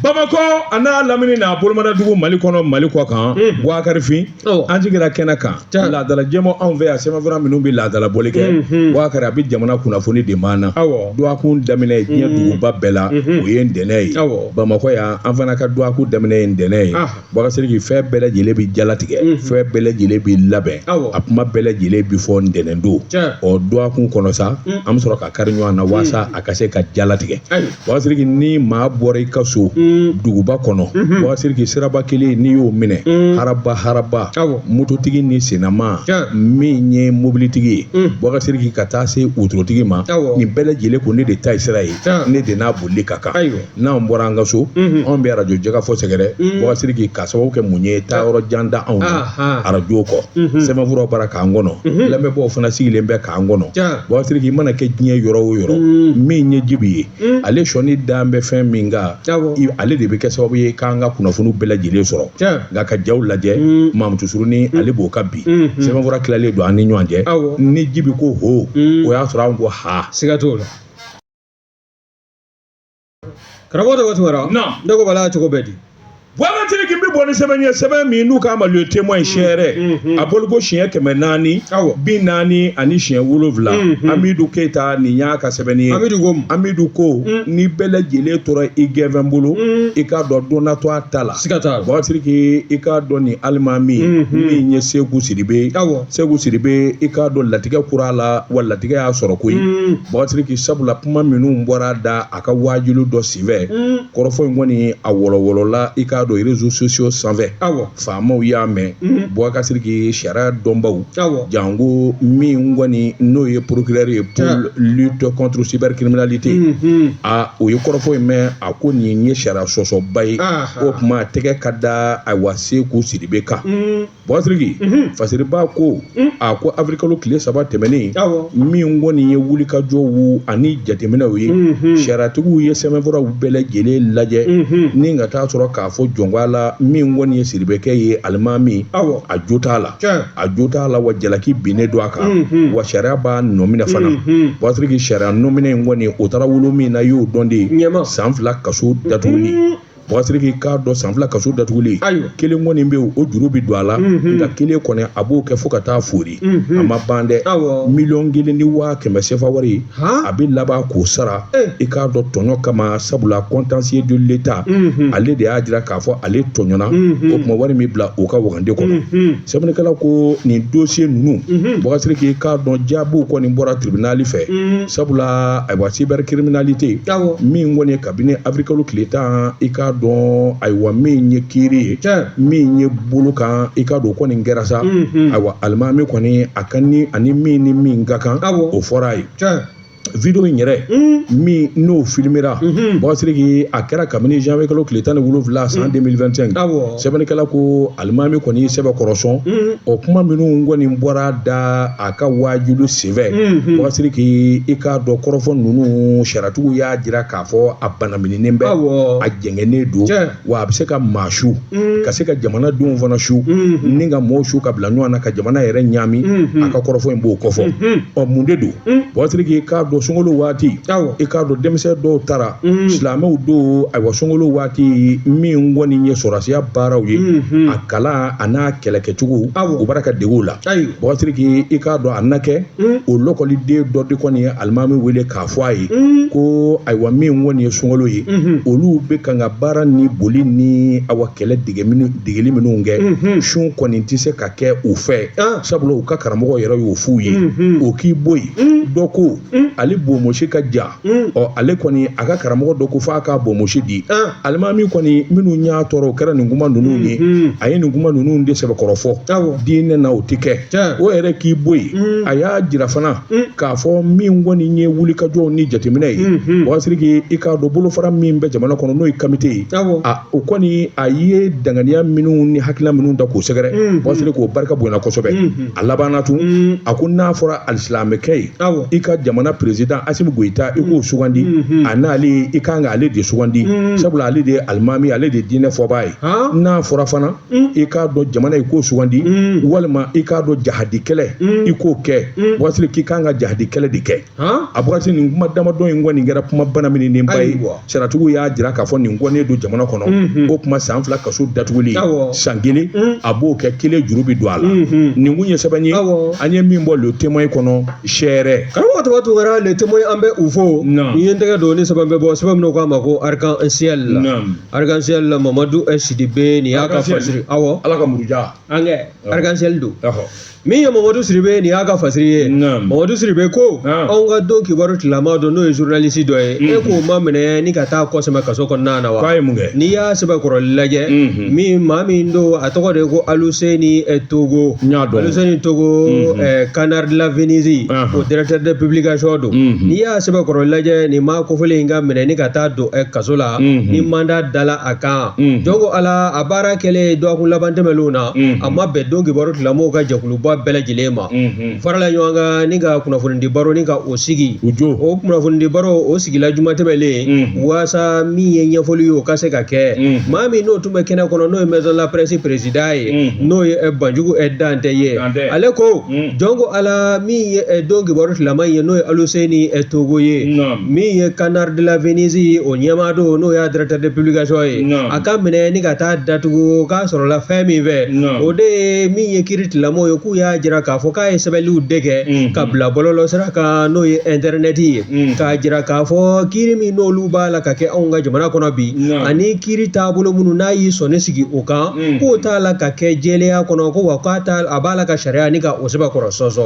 Bamakɔ a n'a lamini n'a bolomadadugu Mali kɔnɔ Mali kɔ kan Buwakarifin an sigira kɛnɛ kan laadala jɛmɔ anw fɛ yan sɛbɛnfura minnu bɛ laadala bɔli kɛ Buwakari a bɛ jamana kunnafoni de maa na dɔgɔkun daminɛ diɲɛ duguba bɛɛ la o ye ntɛnɛn ye Bamakɔ yan an fana ka dɔgɔkun daminɛ ye ntɛnɛn ye Bubakari Sidiki fɛn bɛɛ lajɛlen bɛ jalatigɛ fɛn bɛɛ lajɛlen bɛ labɛn a kuma bɛɛ lajɛlen bɛ fɔ ntɛnɛn don ɔ dɔgɔkun kɔnɔ sa an bɛ sɔrɔ ka kari ɲɔgɔn na walasa a ka se ka jalatigɛ Bubakari Sidiki ni maa bɔra i ka so duguba kɔnɔ Bubakari Sidiki siraba kelen n'i y'o minɛ haraba haraba mototigi ni sennama min ye mobilitigi ye Bubakari Sidiki ka taa se wotorotigi ma nin bɛɛ lajɛlen ko ne de ta ye sira ye ne de n'a bolili ka kan n'anw bɔra an ka so anw bɛ arajo jɛkafɔ sɛgɛrɛ Bubakari Sidiki ka sababu kɛ mun ye taa yɔrɔ jan tɛ anw na arajo kɔ sɛbɛnfura bara k'an kɔnɔ lamɛnbaaw fana sigilen bɛ k'an kɔnɔ Bubakari Sidiki i mana kɛ diɲɛ yɔrɔ o yɔrɔ min ye Jibi ye ale sɔnni dan bɛ fɛn min kan ale de bɛ kɛ sababu ye k'an ka kunnafoniw bɛɛ lajɛlen sɔrɔ nka ka jaw lajɛ Mamutu Surunin ale b'o kan bi sɛbɛnfura tilalen don an ni ɲɔgɔn cɛ ni Jibi ko ho o y'a sɔrɔ an ko ha siga t'o la karamɔgɔ Daba Tunkara ne ko bala cogo bɛ di Bubakari Sidiki n bɛ bɔ ni sɛbɛn ye sɛbɛn min n'u k'a ma Le Témoin sɛrɛ a bɔliko siɲɛ 447 Amidu Keyita nin y'a ka sɛbɛnni ye Amidu ko ni bɛɛ lajɛlen tora i gɛnfɛn bolo i k'a dɔn don na to a ta la siga t'a la Bubakari Sidiki i k'a dɔn nin alimami min ye Seku Sidibe Seku Sidibe i k'a dɔn latigɛ kura la wa latigɛ y'a sɔrɔ koyi Bubakari Sidiki sabula kuma minnu bɔra da a ka waajuli dɔ senfɛ kɔrɔfɔ in kɔni a wɔlɔwɔlɔla i k'a dɔn réseaux sociaux sanfɛ faamaw y'a mɛn Bubakari Sidiki sariya dɔnbaw janko min kɔni n'o ye procureur ye pour lutte contre cybercriminalité a o ye kɔrɔfɔ in mɛn a ko nin ye sariya sɔsɔba ye o tuma tɛgɛ ka da ayiwa Seku Sidibe kan Bubakari Sidiki fasiriba ko a ko awirilikalo tile 3 tɛmɛnen min kɔni ye wulikajɔw ani jateminɛw ye sariyatigiw ye sɛbɛnfuraw bɛɛ lajɛlen lajɛ ni ka taa sɔrɔ k'a fɔ jɔnko la min kɔni ye Sidibekɛ ye alimami a jo t'a la a jo t'a la wa jalaki binnen don a kan wa sariya b'a nɔminɛ fana Bubakari Sidiki sariya nɔminɛ in kɔni o taara wolo min na i y'o dɔn de san 2 kaso datuguli Bubakari Sidiki k'a dɔn san 2 kaso datuguli kelen kɔni bɛ yen o juru bɛ don a la nka kelen kɔni a b'o kɛ fo ka taa fori a ma ban dɛ 1,100,000 sefa wari a bɛ laban k'o sara i k'a dɔn tɔɲɔ kama sabula contentieux de l'État ale de y'a jira k'a fɔ ale tɔɲɔna o tuma wari min bila o ka wagande kɔnɔ sɛbɛnnikɛla ko nin dossier ninnu Bubakari Sidiki k'a dɔn jaabiw kɔni bɔra tribunal fɛ sabula ayiwa cybercriminalité min kɔni kabini awirilikalo tile 10 i k'a dɔn ayiwa min ye kiiri ye min ye bolo kan i k'a dɔn o kɔni kɛra sa ayiwa alimami kɔni a ka ni ani min ni min ka kan o fɔra a ye video in yɛrɛ min n'o filimera Bubakari Sidiki a kɛra kabini janvier kalo tile 17 san 2025 sɛbɛnnikɛla ko alimami kɔni y'i sɛbɛkɔrɔ sɔn o kuma minnu kɔni bɔra da a ka waajuli senfɛ Bubakari Sidiki i k'a dɔn kɔrɔfɔ ninnu sariyatigiw y'a jira k'a fɔ a banamininen bɛ a jɛngɛnnen don wa a bɛ se ka maa su ka se ka jamanadenw fana su ni ka mɔɔw su ka bila ɲɔgɔn na ka jamana yɛrɛ ɲaami a ka kɔrɔfɔ in b'o kofɔ ɔ mun de don Bubakari Sidiki i k'a dɔn sunkalo waati i k'a dɔn denmisɛn dɔw taara silamɛw don ayiwa sunkalo waati min kɔni ye sɔrɔdasiya baaraw ye a kalan a n'a kɛlɛkɛcogo u b'ara ka dege o la Bubakari Sidiki i k'a dɔn a na kɛ o lɔkɔliden dɔ de kɔni ye alimami wele k'a fɔ a ye ko ayiwa min kɔni ye sunkalo ye olu bɛ kan ka baara ni boli ni awa kɛlɛ degeli minnu kɛ sun kɔni tɛ se ka kɛ u fɛ sabula u ka karamɔgɔ yɛrɛ y'o f'u ye o k'i bɔ yen dɔ ko ale bonmosi ka jan ɔ ale kɔni a ka karamɔgɔ dɔ ko f'a ka bonmosi di alimami kɔni minnu y'a tɔɔrɔ o kɛra nin kuma ninnu ye a ye nin kuma ninnu de sɛbɛkɔrɔ fɔ diinɛ na o tɛ kɛ o yɛrɛ k'i bɔ yen a y'a jira fana k'a fɔ min kɔni ye wulikajɔw ni jateminɛ ye Bubakari Sidiki i k'a dɔn bolofara min bɛ jamana kɔnɔ n'o ye kamite ye o kɔni a ye danganiya minnu ni hakilina minnu ta k'o sɛgɛrɛ Bubakari Sidiki k'o barika bonyana kosɛbɛ a labanna tun a ko n'a fɔra alisilamɛkɛ ye i ka jamana président président Asimi Goyita i k'o sugandi, a n'ale i kan k'ale de sugandi, sabula ale de ye alimami, ale de ye diinɛ fɔbaa ye. N'a fɔra fana, i k'a dɔn jamana i k'o sugandi, walima i k'a dɔn jahadi kɛlɛ i k'o kɛ, Bubakari k'i kan ka jahadi kɛlɛ de kɛ. A Bubakari, nin kuma damadɔ in kɔni kɛra kuma banaminenba ye. Sariyatigiw y'a jira k'a fɔ nin kɔnnen don jamana kɔnɔ. O kuma san 2 kaso datuguli, san 1 a b'o kɛ, kelen juru bɛ don a la. Nin kun ye sɛbɛn ye an ye min bɔ Le Témoin kɔnɔ sɛrɛ. Karamɔgɔ Taba Tunkara, Le Témoin, an bɛ u fo. Ni ye n tɛgɛ don ni sɛbɛn bɛ bɔ, sɛbɛn min k'a ma ko Arc-en-Ciel. Arc-en-Ciel, Mamadu Sidibe, nin y'a ka fasiri. Awɔ. Ala ka muruja. An kɛ Arc-en-Ciel don. Min ye Mamadu Sidibe, nin y'a ka fasiri ye. Mamadu Sidibe ko anw ka don kibaru tilama dɔ, n'o ye journaliste dɔ ye, e k'o ma minɛ ni ka taa kɔsɛmɛ kaso kɔnɔna na wa? K'a ye mun kɛ? N'i y'a sɛbɛn kɔrɔ lajɛ, min maa min don, a tɔgɔ de ye ko Aluseni Togo. N y'a dɔn. Aluseni Togo, Canard de la Venise, o directeur de publication don. N'i y'a sɛbɛn kɔrɔ lajɛ, nin maa kofɔlen in ka minɛ ni ka taa don kaso la ni mandat dala a kan, jɔn ko Ala, a baara kɛlen dɔgɔkun laban tɛmɛnlenw na, a ma bɛn don kibaru tilamaw ka jɛkuluba bɛɛ lajɛlen ma. Farala ɲɔgɔn kan ni ka kunnafonidi baro ni ka o sigi. U jo. O kunnafonidi baro o sigila juma tɛmɛlen, waasa min ye ɲɛfɔli ye, o ka se ka kɛ. Maa min n'o tun bɛ kɛnɛ kɔnɔ, n'o ye Maison de la Presse président ye, n'o ye Banjugu Dantɛ ye, ale ko jɔn ko Ala, min ye don kibaru tilama ye, n'o ye Aluseni Togo ye, min ye Canard de la Venise o ɲɛmaa don, n'o y'a directeur de publication ye, a ka minɛ ni ka taa datugu k'a sɔrɔla fɛn min fɛ, o de ye min ye kiiri tilamaw ye, k'u y'a jira k'a fɔ k'a ye sɛbɛnliw de kɛ ka bila bɔlɔlɔ sira kan, n'o ye internet ye, k'a jira k'a fɔ kiiri min n'olu b'a la ka kɛ anw ka jamana kɔnɔ bi, ani kiiri taabolo minnu n'a y'i sɔnni sigi o kan, k'o t'a la ka kɛ jɛlenya kɔnɔ, ko wa k'a t'a a b'a la ka sariya ni ka o sɛbɛn kɔrɔ sɔsɔ.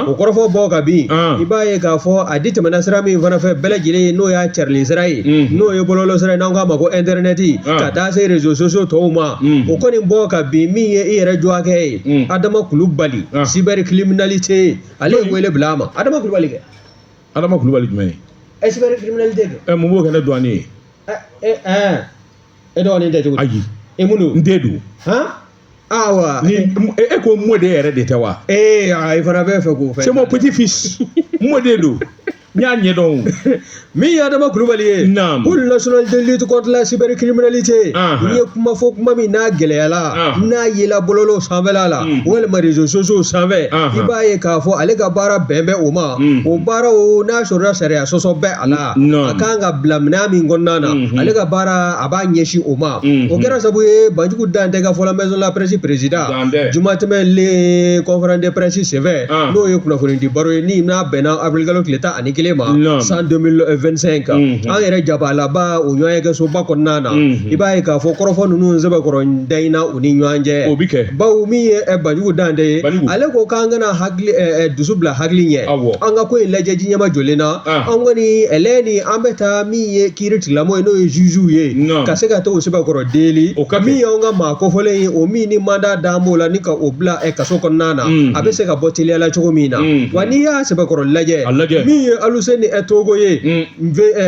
O kɔrɔfɔ bɔ ka bin, i b'a ye k'a fɔ a di tɛmɛna sira min fana fɛ bɛɛ lajɛlen, n'o y'a carilen sira ye, n'o ye bɔlɔlɔ sira ye, n'an k'a ma ko internet, ka taa se réseaux sociaux tɔw ma, o kɔni bɔ ka bin, min ye i yɛrɛ jɔakɛ ye, Adama Kulubali, cybercriminalité, ale ye wele bila a ma. Adama Kulubali kɛ. Adama Kulubali jumɛn ye? Ɛ, cybercriminalité kɛ. Ɛ, mun b'o kɛ ne dɔgɔnin ye? Ɛ ɛ, e dɔgɔnin tɛ cogo di? Ayi. E mun don? N den don. Han, awa. Ni e ko mɔden yɛrɛ de tɛ wa? Ee, i fana bɛ fɛ k'o fɛn. C'est mon petit fils, mɔden don, n y'a ɲɛdɔn o. Min ye Adama Kulubali ye, Pôle national de lutte contre la cybercriminalité, n'i ye kuma fɔ, kuma min n'a gɛlɛyala, n'a yela bɔlɔlɔ sanfɛla la walima réseaux sociaux sanfɛ, i b'a ye k'a fɔ ale ka baara bɛn bɛ o ma. O baara o n'a sɔrɔla sariya sɔsɔ bɛ a la, a kan ka bila minɛn min kɔnɔna na, ale ka baara a b'a ɲɛsin o ma. O kɛra sababu ye, Banjugu Dantɛ ka fɔla, Maison de la Presse président, jumatɛmɛ conférence de presse senfɛ, n'o ye kunnafonidi baro ye ni n'a bɛnna avril kalo tile 11 ma san 2025, an yɛrɛ jabalaba o ɲɔgɔn kɛ soba kɔnɔna na, i b'a ye k'a fɔ kɔrɔfɔ ninnu sɛbɛkɔrɔ dayina u ni ɲɔgɔn cɛ. O bɛ kɛ. Bawo min ye Banjugu Dantɛ ye, ale ko k'an kana hakili dusu bila hakili ɲɛ, an ka ko in lajɛ ji ɲɛma jɔlen na. An kɔni ɛlɛ ni an bɛ taa min ye kiiri tigilamɔgɔ ye, n'o ye jugew ye, ka se ka t'o sɛbɛkɔrɔ deli, min y'anw ka maa kofɔlen ye, o min ni mandat d'an b'o la ni ka o bila kaso kɔnɔna na, a bɛ se ka bɔ teliya la cogo min na. Wa n'i y'a sɛbɛkɔrɔ lajɛ, min ye Aluseni Togo ye,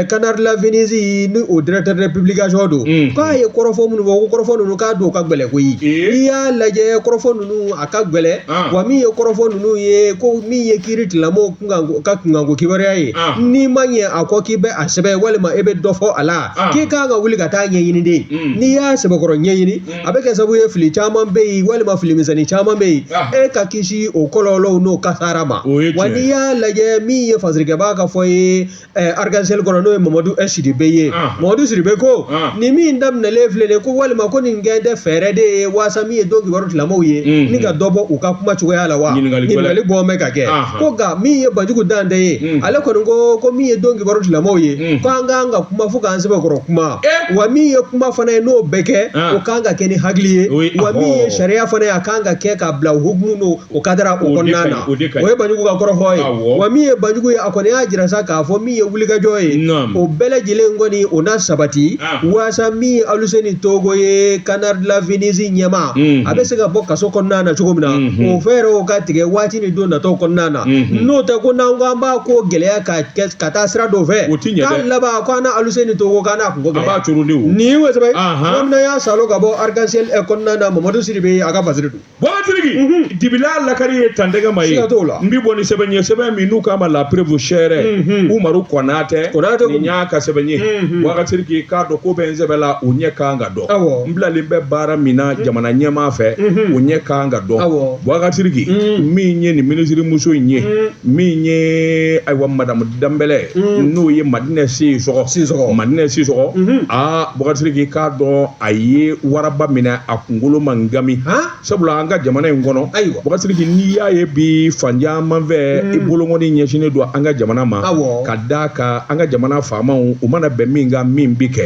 Canard de la Venise ni o directeur de publication don, k'a ye kɔrɔfɔ minnu fɔ, ko kɔrɔfɔ ninnu k'a don ka gɛlɛn koyi. N'i y'a lajɛ, kɔrɔfɔ ninnu a ka gɛlɛn. Wa min ye kɔrɔfɔ ninnu ye, ko min ye kiiri tigilamɔgɔw ka kunkanko kibaruya ye, n'i ma ɲɛ a kɔ k'i bɛ a sɛbɛn walima e bɛ dɔ fɔ a la, k'i kan ka wuli ka taa ɲɛɲini de. N'i y'a sɛbɛkɔrɔ ɲɛɲini, a bɛ kɛ sababu ye fili caman bɛ yen walima fili misɛnnin caman bɛ yen, e ka kisi o kɔlɔlɔw n'o kasara ma. Wa n'i y'a lajɛ, min ye fasirikɛbaa ka fɔ ye Arc-en-Ciel kɔnɔ, n'o ye Mamadu Sidibe ye, Mamadu Sidibe ko nin min daminɛlen filɛ nin ye, ko walima ko nin kɛ tɛ fɛɛrɛ de ye waasa min ye don kibaru tigilamɔgɔw ye ni ka dɔ bɔ u ka kuma cogoya la wa? Ɲininkali bɔ bɛ ka kɛ ko nka min ye Banjugu Dantɛ ye, ale kɔni ko min ye don kibaru tigilamɔgɔw ye, ko an k'an ka kuma fo k'an sɛbɛkɔrɔ kuma. Wa min ye kuma fana ye, n'o bɛ kɛ, o kan ka kɛ ni hakili ye. Wa min ye sariya fana ye, a kan ka kɛ ka bila hukumu n'o o kadara o kɔnɔna na. O ye Banjugu ka kɔrɔfɔ ye. Wa min ye Banjugu ye, a kɔni y'a jira sa k'a fɔ min ye wulikajɔ ye, o bɛɛ lajɛlen kɔni o na sabati waasa min ye Aluseni Togo ye, Canard de la Venise ɲɛmaa, a bɛ se ka bɔ kaso kɔnɔna na cogo min na, o fɛɛrɛw ka tigɛ waati ni don nataw kɔnɔna na. N'o tɛ, ko n'an ko an b'a ko gɛlɛya ka taa sira dɔ fɛ, k'a laban ko an na Aluseni Togo k'an n'a kunko gɛlɛya. Nin ye sɛbɛn ye y'a salo ka bɔ Arc-en-Ciel kɔnɔna na, Mamadu Sidibe a ka fasiri don. Bɔbatigi dibila lakari ye tantɛgɛ ma ye. N bɛ bɔ ni sɛbɛn ye, sɛbɛn min n'u k'a ma La Preuve sɛrɛ. sɛrɛ Umaru Konatɛ Konatɛ nin y'a ka sɛbɛn ye Bubakari Sidiki k'a dɔn ko bɛ n sɛbɛ la o ɲɛ kan ka dɔn Awɔ. n bilalen bɛ baara min na jamana ɲɛmaa fɛ o ɲɛ kan ka dɔn Awɔ. Bubakari Sidiki min ye nin minisiri muso in ye min ye ayiwa madamu Danbɛlɛ n'o ye Madinɛ Sisɔgɔ Sisɔgɔ. Madinɛ Sisɔgɔ aa Bubakari Sidiki k'a dɔn a ye waraba minɛ a kunkolo ma ngami Han? sabula an ka jamana in kɔnɔ Ayiwa. Bubakari Sidiki n'i y'a ye bi fan caman fɛ i bolokɔni ɲɛsinnen don an ka jamana ma Awɔ. ka d'a kan an ka jamana faamaw u mana bɛn min kan min bi kɛ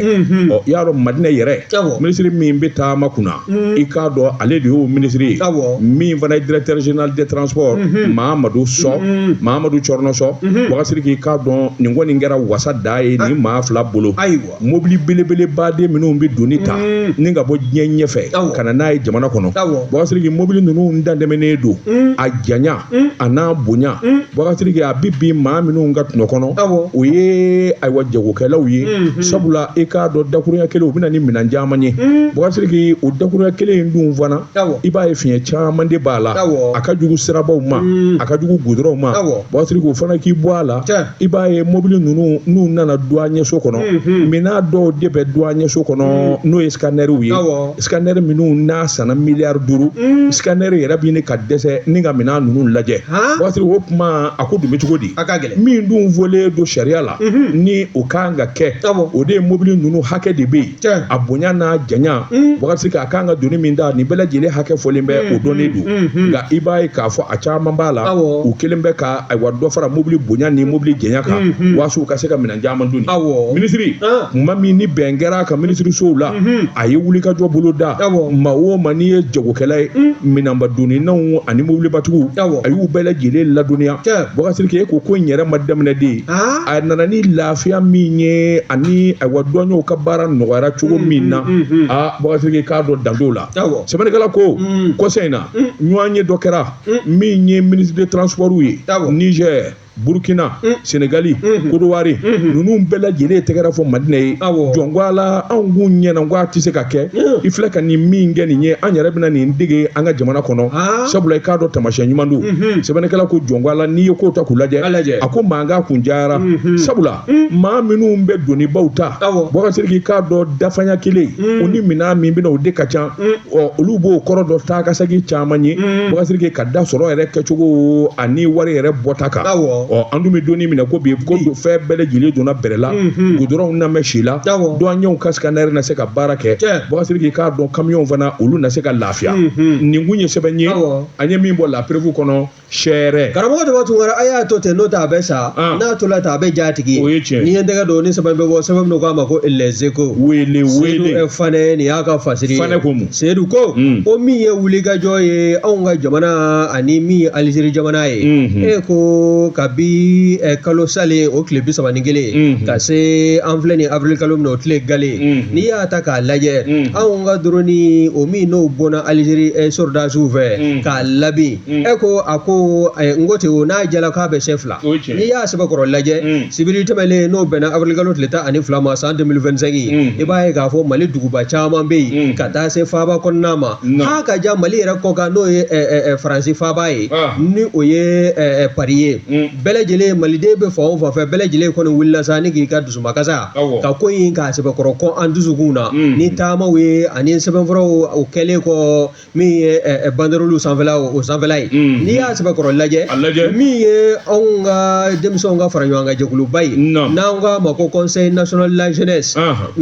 ɔ i y'a dɔn Madinɛ yɛrɛ Awɔ. minisiri min bɛ taama kunna i k'a dɔn ale de y'o minisiri ye Awɔ. min fana ye directeur général des transports Mahamadu Sɔ Mahamadu Cɔrɔnɔ Sɔ Bubakari Sidiki k'a dɔn nin kɔni kɛra wasa da ye nin maa fila bolo Ayiwa. mobili belebelebaden minnu bɛ doni ta ni ka bɔ diɲɛ ɲɛfɛ Awɔ. ka na n'a ye jamana kɔnɔ Awɔ. Bubakari Sidiki mobili ninnu dantɛmɛnen don a janya a n'a bonya Bubakari Sidiki a bɛ bin maa minnu ka tɔnɔ kɔnɔ Awɔ. o ye ayiwa jagokɛlaw ye sabula i k'a dɔn dakurunya kelen u bɛ na ni minɛn caman ye Bubakari Sidiki o dakurunya kelen in dun fana Awɔ. i b'a ye fiɲɛ caman de b'a la Awɔ. a ka jugu sirabaw ma a ka jugu gudɔrɔnw ma Awɔ. Bubakari Sidiki o fana k'i bɔ a la Tiɲɛ. i b'a ye mobili ninnu n'u nana douanier so kɔnɔ minɛn dɔw de bɛ douanier so kɔnɔ n'o ye scannerw ye Awɔ. scanner minnu n'a sanna miliyari 5 scanner yɛrɛ bɛ ɲini ka dɛsɛ ni ka minɛn ninnu lajɛ Han? Bubakari Sidiki o kuma a ko dun bɛ cogo di A ka gɛlɛn. min dun fɔlen don sariya la ni o kan ka kɛ Awɔ. o de ye mobili ninnu hakɛ de bɛ yen Tiɲɛ. a bonya n'a janya Bubakari Sidiki a kan ka doni min ta nin bɛɛ lajɛlen hakɛ fɔlen bɛ o dɔnnen don nka i b'a ye k'a fɔ a caman b'a la Awɔ. u kelen bɛ ka ayiwa dɔ fara mobili bonya ni mobili janya kan waasa u ka se ka minɛn caman doni Awɔ. minisiri Ah. maa min ni bɛn kɛra a ka minisirisow la a ye wulikajɔ bolo da Awɔ. maa o maa n'i ye jagokɛla ye minɛnba doninaw ani mobilibatigiw Awɔ. a y'u bɛɛ lajɛlen ladɔnniya Tiɲɛ. Bubakari Sidiki e ko ko in yɛrɛ ma daminɛ de ye Ah. a nana ni lafiya min ye ani ayiwa douaniers ka baara nɔgɔyara cogo min na aa Bubakari Sidiki k'a dɔn dan t'o la Awɔ. sɛbɛnnikɛla ko kɔsa in na ɲɔgɔn ye dɔ kɛra min ye ministre de transport ye Awɔ. Niger Burkina Senegali Kodowari ninnu bɛɛ lajɛlen tɛgɛrɛ fɔ Madinɛ ye Awɔ. jɔn ko ala anw kun ɲɛna ko a tɛ se ka kɛ i filɛ ka nin min kɛ nin ye an yɛrɛ bɛna nin dege an ka jamana kɔnɔ Ah. sabula i k'a dɔn tamasiyɛn ɲuman don sɛbɛnnikɛla ko jɔn ko ala n'i ye kow ta k'u lajɛ A lajɛ. a ko mankan kun cayara sabula maa minnu bɛ donibaw ta Awɔ. Bubakari Sidiki k'a dɔn dafanya kelen o ni minɛn min bɛna o de ka ca ɔ olu b'o kɔrɔ dɔn taa ka segin caman ye Bubakari Sidiki ka da sɔrɔ yɛrɛ kɛcogo ani wari yɛrɛ bɔta kan Awɔ. ɔ an dun bɛ don min na ko bi ko fɛn bɛɛ lajɛlen donna bɛrɛ la gudɔrɔnw na mɛn si la Awɔ. douaniers ka scanner na se ka baara kɛ Tiɲɛ. Bubakari Sidiki k'a dɔn kamiyɔnw fana olu na se ka lafiya nin kun ye sɛbɛn ye Awɔ. an ye min bɔ La Preuve kɔnɔ sɛrɛ Karamɔgɔ Daba Tunkara a y'a to ten n'o tɛ a bɛ sa Ah. n'a tola ten a bɛ ja a tigi ye O ye tiɲɛ. n'i ye n tɛgɛ don ni sɛbɛn bɛ bɔ sɛbɛn min k'a ma ko Les Échos wele Seydou wele Fanɛ nin y'a ka fasiri ye Fanɛ ko mun? Seydou ko ko min ye wulikajɔ ye anw ka jamana ani min ye Alizeri jamana ye e ko kabi kalo salen o tile 31 ka se an filɛ nin avril kalo min na o tile gale n'i y'a ta k'a lajɛ anw ka drone o min n'o bɔnna Alizeri sɔrɔdasiw fɛ k'a labin e ko a ko n ko ten o n'a jala k'a bɛ se fila O ye tiɲɛ. n'i y'a sɛbɛkɔrɔ lajɛ sibiri tɛmɛnen n'o bɛnna avril kalo tile 12 ma san 2025 i b'a ye k'a fɔ Mali duguba caman bɛ yen ka taa se faaba kɔnɔna ma ha ka ja Mali yɛrɛ kɔ kan n'o ye Faransi faaba ye ni o ye Paris ye bɛɛ lajɛlen maliden bɛ fan o fan fɛ bɛɛ lajɛlen kɔni wulila sa ni k'i ka dusumakasa Awɔ. ka ko in k'a sɛbɛkɔrɔ kɔn an dusukun na ni taamaw ye ani sɛbɛnfuraw o kɛlen kɔ min ye banderoliw sanfɛla o sanfɛla ye n'i y'a sɛbɛkɔrɔ lajɛ A lajɛ. min ye anw ka denmisɛnw ka fara ɲɔgɔn kan jɛkuluba ye Naam. n'an k'a ma ko conseil national de la jeunesse Ahan.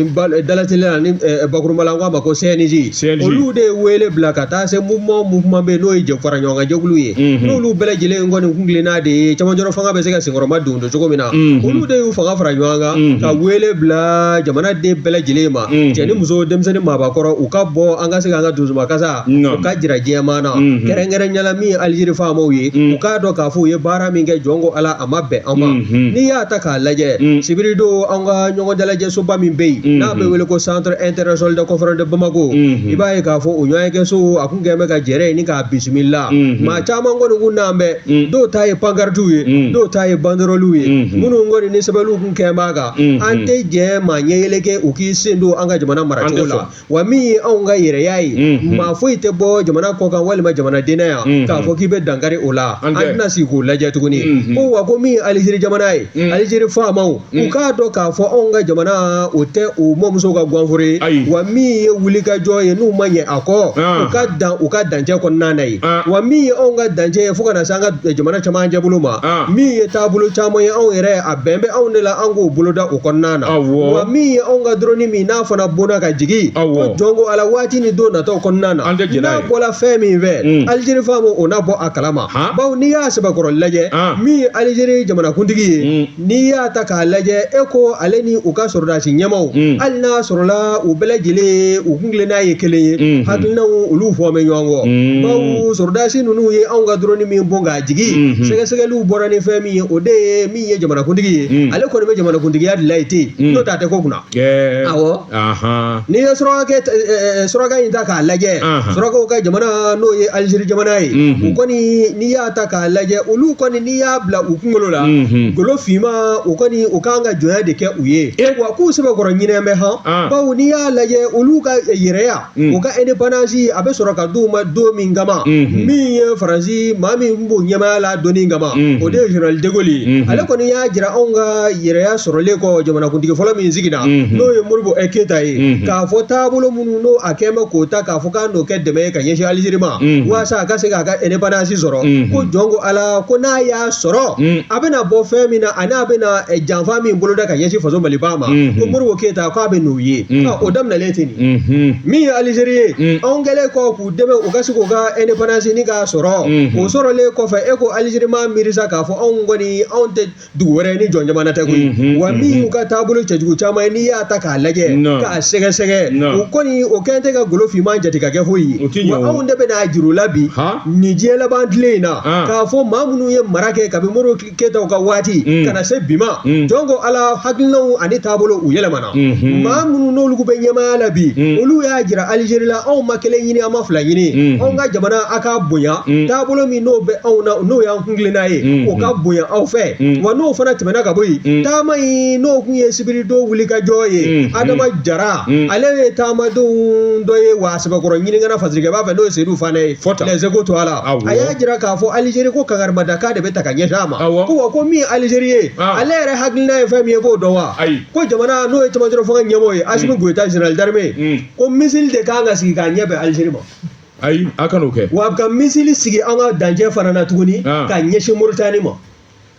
Dalateliya la ni bakurunba la an k'a ma ko CNJ CNJ. olu de ye wele bila ka taa se mouvement bɛ yen n'o ye fara ɲɔgɔn kan jɛkulu ye n'olu bɛɛ lajɛlen kɔni kun tilenna de ye camancɛrɔ fanga bɛ se ka senkɔrɔma don cogo min na olu de y'u fanga fara ɲɔgɔn kan ka wele bila jamanaden bɛɛ lajɛlen ma cɛ ni muso denmisɛnnin maabakɔrɔ u ka bɔ an ka se k'an ka dusumakasa Naam. u ka jira diɲɛmaa na kɛrɛnkɛrɛnnenya la min ye Alizeri faamaw ye u k'a dɔn k'a fɔ u ye baara min kɛ jɔn ko Ala a ma bɛn an ma n'i y'a ta k'a lajɛ sibiri don an ka ɲɔgɔn dalajɛsoba min bɛ yen n'a bɛ wele ko centre international de conférence de Bamako i b'a ye k'a fɔ o ɲɔgɔnyekɛso a kun kɛn bɛ ka jɛrɛ yen ni k'a bisimila maa caman kɔni kun n'an bɛ dɔw ta ye pankartiw ye N'o ta ye banderɔliw ye minnu kɔni ni sɛbɛnniw kun kɛ b'a kan, an tɛ jɛ maa ɲɛ yeleke u k'i sen don an ka jamana maracogo la. Wa min ye anw ka yɛrɛya ye, maa foyi tɛ bɔ jamana kɔkan walima jamanaden na yan k'a fɔ k'i bɛ dankari o la, an tɛna sigi k'o lajɛ tuguni. Ko wa ko min ye Alizeri jamana ye, Alizeri faamaw u k'a dɔn k'a fɔ anw ka jamana o tɛ u mɔmusow ka gwanforo ye. Wa min ye wulikajɔ ye n'u ma ɲɛ a kɔ, u ka dan u ka dancɛ kɔnɔna na yen. Wa min ye anw ka dancɛ ye fo ka na se an ka jamana camancɛ bolo ma, min ye taabolo caman ye, anw yɛrɛ a bɛn bɛ anw de la an k'o boloda o kɔnɔna na. Wa min ye anw ka drone min n'a fana bonna ka jigin, ko jɔn ko Ala, waati ni don nataw kɔnɔna na, n'a bɔla fɛn min fɛ, Alizeri faamaw o na bɔ a kalama. Bawo n'i y'a sɛbɛkɔrɔ lajɛ, min ye Alizeri jamanakuntigi ye, n'i y'a ta k'a lajɛ, e ko ale ni u ka sɔrɔdasi ɲɛmaaw, hali n'a sɔrɔla u bɛɛ lajɛlen u kuntilenna ye kelen ye, hakilinaw olu fɔ bɛ ɲɔgɔn kɔ. Bawo sɔrɔdasi ninnu ye anw ka drone min bon k'a jigin, sɛgɛsɛgɛliw bɔra ni fɛn min ye, o de ye min ye jamanakuntigi ye, ale kɔni bɛ jamanakuntigiya de la yen ten, n'o tɛ a tɛ ko kunna. Awɔ, n'i ye suraka in ta k'a lajɛ, surakaw ka jamana n'o ye Alizeri jamana ye, u kɔni n'i y'a ta k'a lajɛ, olu kɔni n'i y'a bila u kunkolo la, golo finman, u kɔni u kan ka jɔnya de kɛ u ye. Wa k'u sɛbɛkɔrɔ ɲinɛ bɛ han, bawo n'i y'a lajɛ, olu ka yɛrɛya, u ka indépendance a bɛ sɔrɔ ka d'u ma don min kama, min ye Faransi maa min b'o ɲɛmaaya la donni kama, o de ye général de Gaulle ye. Ale kɔni y'a jira anw ka yɛrɛya sɔrɔlen kɔ, jamanakuntigi fɔlɔ min sigira, n'o ye Modibo Keyita ye, k'a fɔ taabolo minnu n'o a kɛn bɛ k'o ta k'a fɔ k'an n'o kɛ dɛmɛ ye ka ɲɛsin Alizeri ma walasa a ka se k'a ka indépendance sɔrɔ, ko jɔn ko Ala, ko n'a y'a sɔrɔ, a bɛna bɔ fɛn min na ani a bɛna janfa min boloda ka ɲɛsin faso Maliba ma, ko Modibo Keyita k'a bɛ n'o ye. O daminɛlen ten nin. Min ye Alizeri ye, anw kɛlen kɔ k'u dɛmɛ u ka se k'u ka indépendance ni k'a sɔrɔ, o sɔrɔlen kɔfɛ, e ko Alizeri ma miiri sa k'a fɔ anw kɔni anw tɛ dugu wɛrɛ ni jɔn jamana tɛ koyi. Wa min y'u ka taabolo cɛjugu caman ye, n'i y'a ta k'a lajɛ k'a sɛgɛsɛgɛ, u kɔni o kɛn tɛ ka golo finman jate ka kɛ foyi ye. Wa anw de bɛna a jir'u la bi nin diɲɛ laban tile in na, k'a fɔ maa minnu ye mara kɛ kabi Modibo Keyitaw ka waati ka na se bi ma, jɔn ko Ala, hakilinaw ani taabolo u yɛlɛmana. Maa minnu n'olu bɛ ɲɛmaaya la bi, olu y'a jira Alizeri la, anw ma kelen ɲini, an ma fila ɲini, anw ka jamana a k'a bonya, taabolo min n'o bɛ anw na, n'o y'an kuntilenna ye, o ka bonya aw fɛ. Wa n'o fana tɛmɛna ka bɔ yen, taama in n'o kun ye sibiridon wulikajɔ ye, Adama Jara ale ye taamadenw dɔ ye, wa a sɛbɛkɔrɔ ɲininkana fasirikɛba fɛ, n'o ye Seydou Fanɛ ye, Les Échos to a la, a y'a jira k'a fɔ Alizeri ko kangarimadakan de bɛ ta ka ɲɛsin a ma. Ko wa ko min ye Alizeri ye, ale yɛrɛ hakilina ye fɛn min ye, k'o dɔn wa? Ko jamana n'o ye cɛmancɛ fanga ɲɛmɔgɔ ye, Asimi Goyita, général d'armée, ko missile de kan ka sigi k'a ɲɛ bɛn Alizeri ma. Ayi, a kan'o kɛ. Wa a ka missile sigi an ka dancɛ fana na tuguni ka ɲɛsin Moritani ma.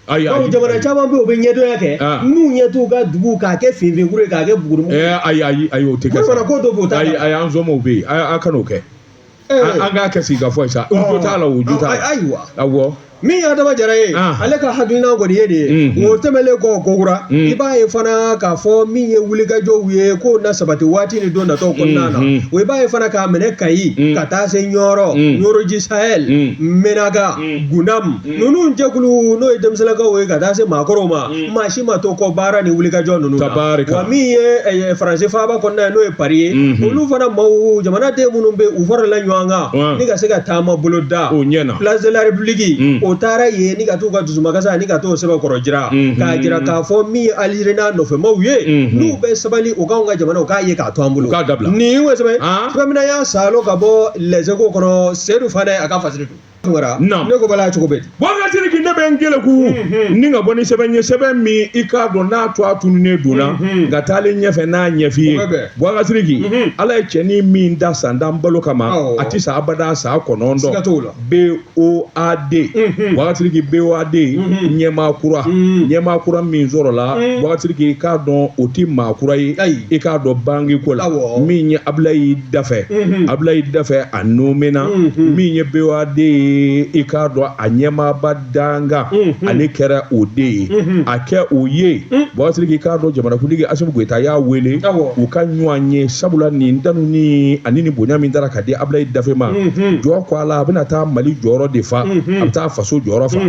Ayi, bawo jamana caman bɛ yen, u bɛ ɲɛdɔnya kɛ, n'u ɲɛ t'u ka dugu k'a kɛ finfinkuru ye, k'a kɛ bugurimugu. Ayi, ayi, ayi, o tɛ kɛ. Sa ko dɔ b'o ta. Ayi, ayi, an somɔgɔw bɛ yen, a kan'o kɛ. An k'a kɛ sigi ka fɔ ye sa, o jo t'a la, o jo t'a la. Ayiwa. Awɔ. Min ye Adama Jara ye, ale ka hakilina kɔni ye nin ye. O tɛmɛlen kɔ kokura, i b'a ye fana k'a fɔ min ye wulikajɔw ye k'o na sabati waati ni don nataw kɔnɔna na, o i b'a ye fana k'a minɛ Kayi ka taa se Ɲɔrɔ, Ɲɔrɔ du Sahel, Menaka, Gundam, ninnu jɛkulu n'o ye denmisɛnninlakaw ye ka taa se maakɔrɔw ma, maa si ma to kɔ baara ni wulikajɔ ninnu na. Wa min ye Faransi faaba kɔnɔna ye, n'o ye Paris ye, olu fana maaw, jamanaden minnu bɛ u farala ɲɔgɔn kan ni ka se ka taama bolo da o ɲɛ na Place de la République, o taara yen ni ka t'u ka dusumakasa ani ka t'o sɛbɛkɔrɔ jira, k'a jira k'a fɔ min ye Alizeri n'a nɔfɛmaw ye, n'u bɛ sabali u k'anw ka jamana u k'a ye k'a to an bolo. K'a dabila. Nin ye sɛbɛn sɛbɛn min y'a salo ka bɔ Les Échos kɔnɔ, Seydou Fanɛ a ka fasiri don. Ne ko bala cogo bɛ di? Boubacar Sidiki, ne bɛ n keleku ni ka bɔ ni sɛbɛn ye, sɛbɛn min i k'a dɔn n'a to a tununnen donna nka taalen ɲɛfɛ n'a ɲɛf'i ye. Boubacar Sidiki, Ala ye cɛnin min da san tan balo kama, a tɛ sa abada san 9. BOAD, Boubacar Sidiki, BOAD ɲɛmaa kura, ɲɛmaa kura min sɔrɔla, Boubacar Sidiki, i k'a dɔn o tɛ maa kura ye, i k'a dɔn banki ko la, min ye Abulayi Dafɛ, Abulayi Dafɛ a nomena, min ye BOAD ye, i k'a dɔn a ɲɛmaaba dankan, ale kɛra o de ye, a kɛ o ye. Boubacar Sidiki, i k'a dɔn jamanakuntigi Asimi Goyita y'a wele u ka ɲɔgɔn ye, sabula nin tanuni ani nin bonya min taara ka di Abulayi Dafe ma, jɔ ko a la, a bɛna taa Mali jɔyɔrɔ de fa, a bɛ taa faso jɔyɔrɔ fa.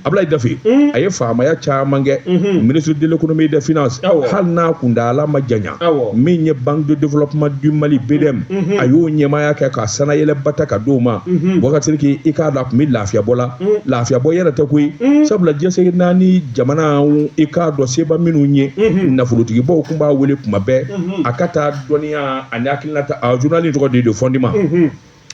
Abulayi Dafe, a ye faamaya caman kɛ, ministre de l'économie et des finances, hali n'a kuntaala ma janya, min ye Banque de développement du Mali BDM, a y'o ɲɛmaaya kɛ ka sanayɛlɛba ta ka d'o ma. Boubacar Sidiki, i k'a dɔn a tun bɛ lafiyabɔ la, lafiyabɔ yɛrɛ tɛ koyi. koyi, sabula diɲɛ seleke naani jamana, i k'a dɔn seba minnu ye nafolotigibaw tun b'a wele kuma bɛɛ a ka taa dɔnniya ani hakilinata. A journal tɔgɔ de ye Le Fondement.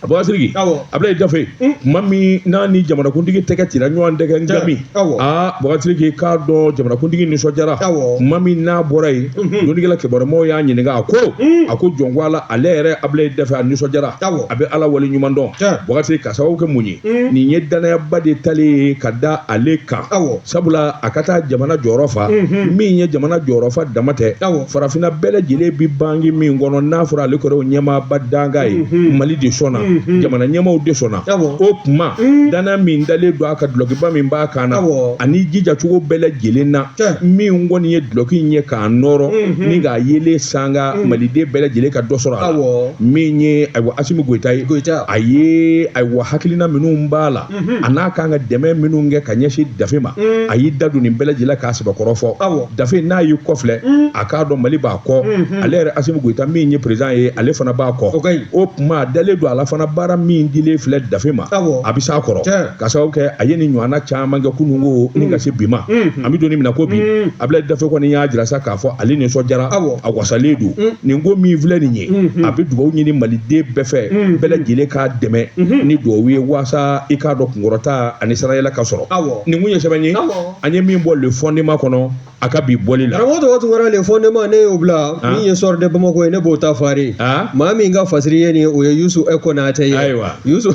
Bubakari Sidiki, Abulayi Dafe, tuma min n'a ni jamanakuntigi tɛgɛ cira ɲɔgɔn tɛgɛ ngami, aa Bubakari Sidiki, k'a dɔn jamanakuntigi nisɔndiyara. Tuma min n'a bɔra yen, dɔnnikɛla kibarumaw y'a ɲininka, a ko jɔn ko Ala, ale yɛrɛ Abulayi Dafe, a nisɔndiyara, a bɛ Ala wale ɲuman dɔn. Bubakari Sidiki, ka sababu kɛ mun ye? Nin ye danayaba de talen ye ka da ale kan, sabula a ka taa jamana jɔyɔrɔ fa. Min ye jamana jɔyɔrɔ fa dama tɛ, farafinna bɛɛ lajɛlen bi banki min kɔnɔ, n'a fɔra ale kɛra o ɲɛmaaba dankan ye, Mali de sɔnna, jamana ɲɛmaaw de sɔnna. O tuma danaya min dalen don a ka dulɔkiba min b'a kan na, ani jijacogo bɛɛ lajɛlen na, min kɔni ye dulɔki in ye k'a nɔrɔ ni k'a yelen sanga, maliden bɛɛ lajɛlen ka dɔ sɔrɔ a la. Min ye ayiwa Asimi Goyita ye, a ye ayiwa hakilina minnu b'a la, a n'a kan ka dɛmɛ minnu kɛ ka ɲɛsin Dafe ma, a y'i da don nin bɛɛ lajɛlen k'a sɛbɛkɔrɔ fɔ. Dafe n'a y'i kɔfilɛ, a k'a dɔn Mali b'a kɔ. Ale yɛrɛ Asimi Goyita min ye président ye, ale fana b'a kɔ. O tuma a dalen don a la fana, baara min dilen filɛ Dafe ma, a bɛ s'a kɔrɔ, ka sababu kɛ a ye nin ɲɔgɔnna caman kɛ kununko ni ka se bi ma. An bɛ don min na ko bi, Abulayi Dafe kɔni y'a jira sa k'a fɔ ale nisɔndiyara, a wasalen don. Nin ko min filɛ nin ye, a bɛ dugawu ɲini maliden bɛɛ fɛ, bɛɛ lajɛlen k'a dɛmɛ ni dugawu ye, waasa i k'a dɔn kunkɔrɔta ani sarayɛlɛ ka sɔrɔ. Nin kun ye sɛbɛn ye an ye min bɔ Le Fondement kɔnɔ a ka bi bɔli la. Karamɔgɔ tɔgɔ Tunkara, Le Fondement, ne y'o bila. Min ye Soir de Bamako ye, ne b'o ta fari. Maa min ka fasiri ye nin ye, o ye Yusu Konate ye. Ayiwa. Yusu.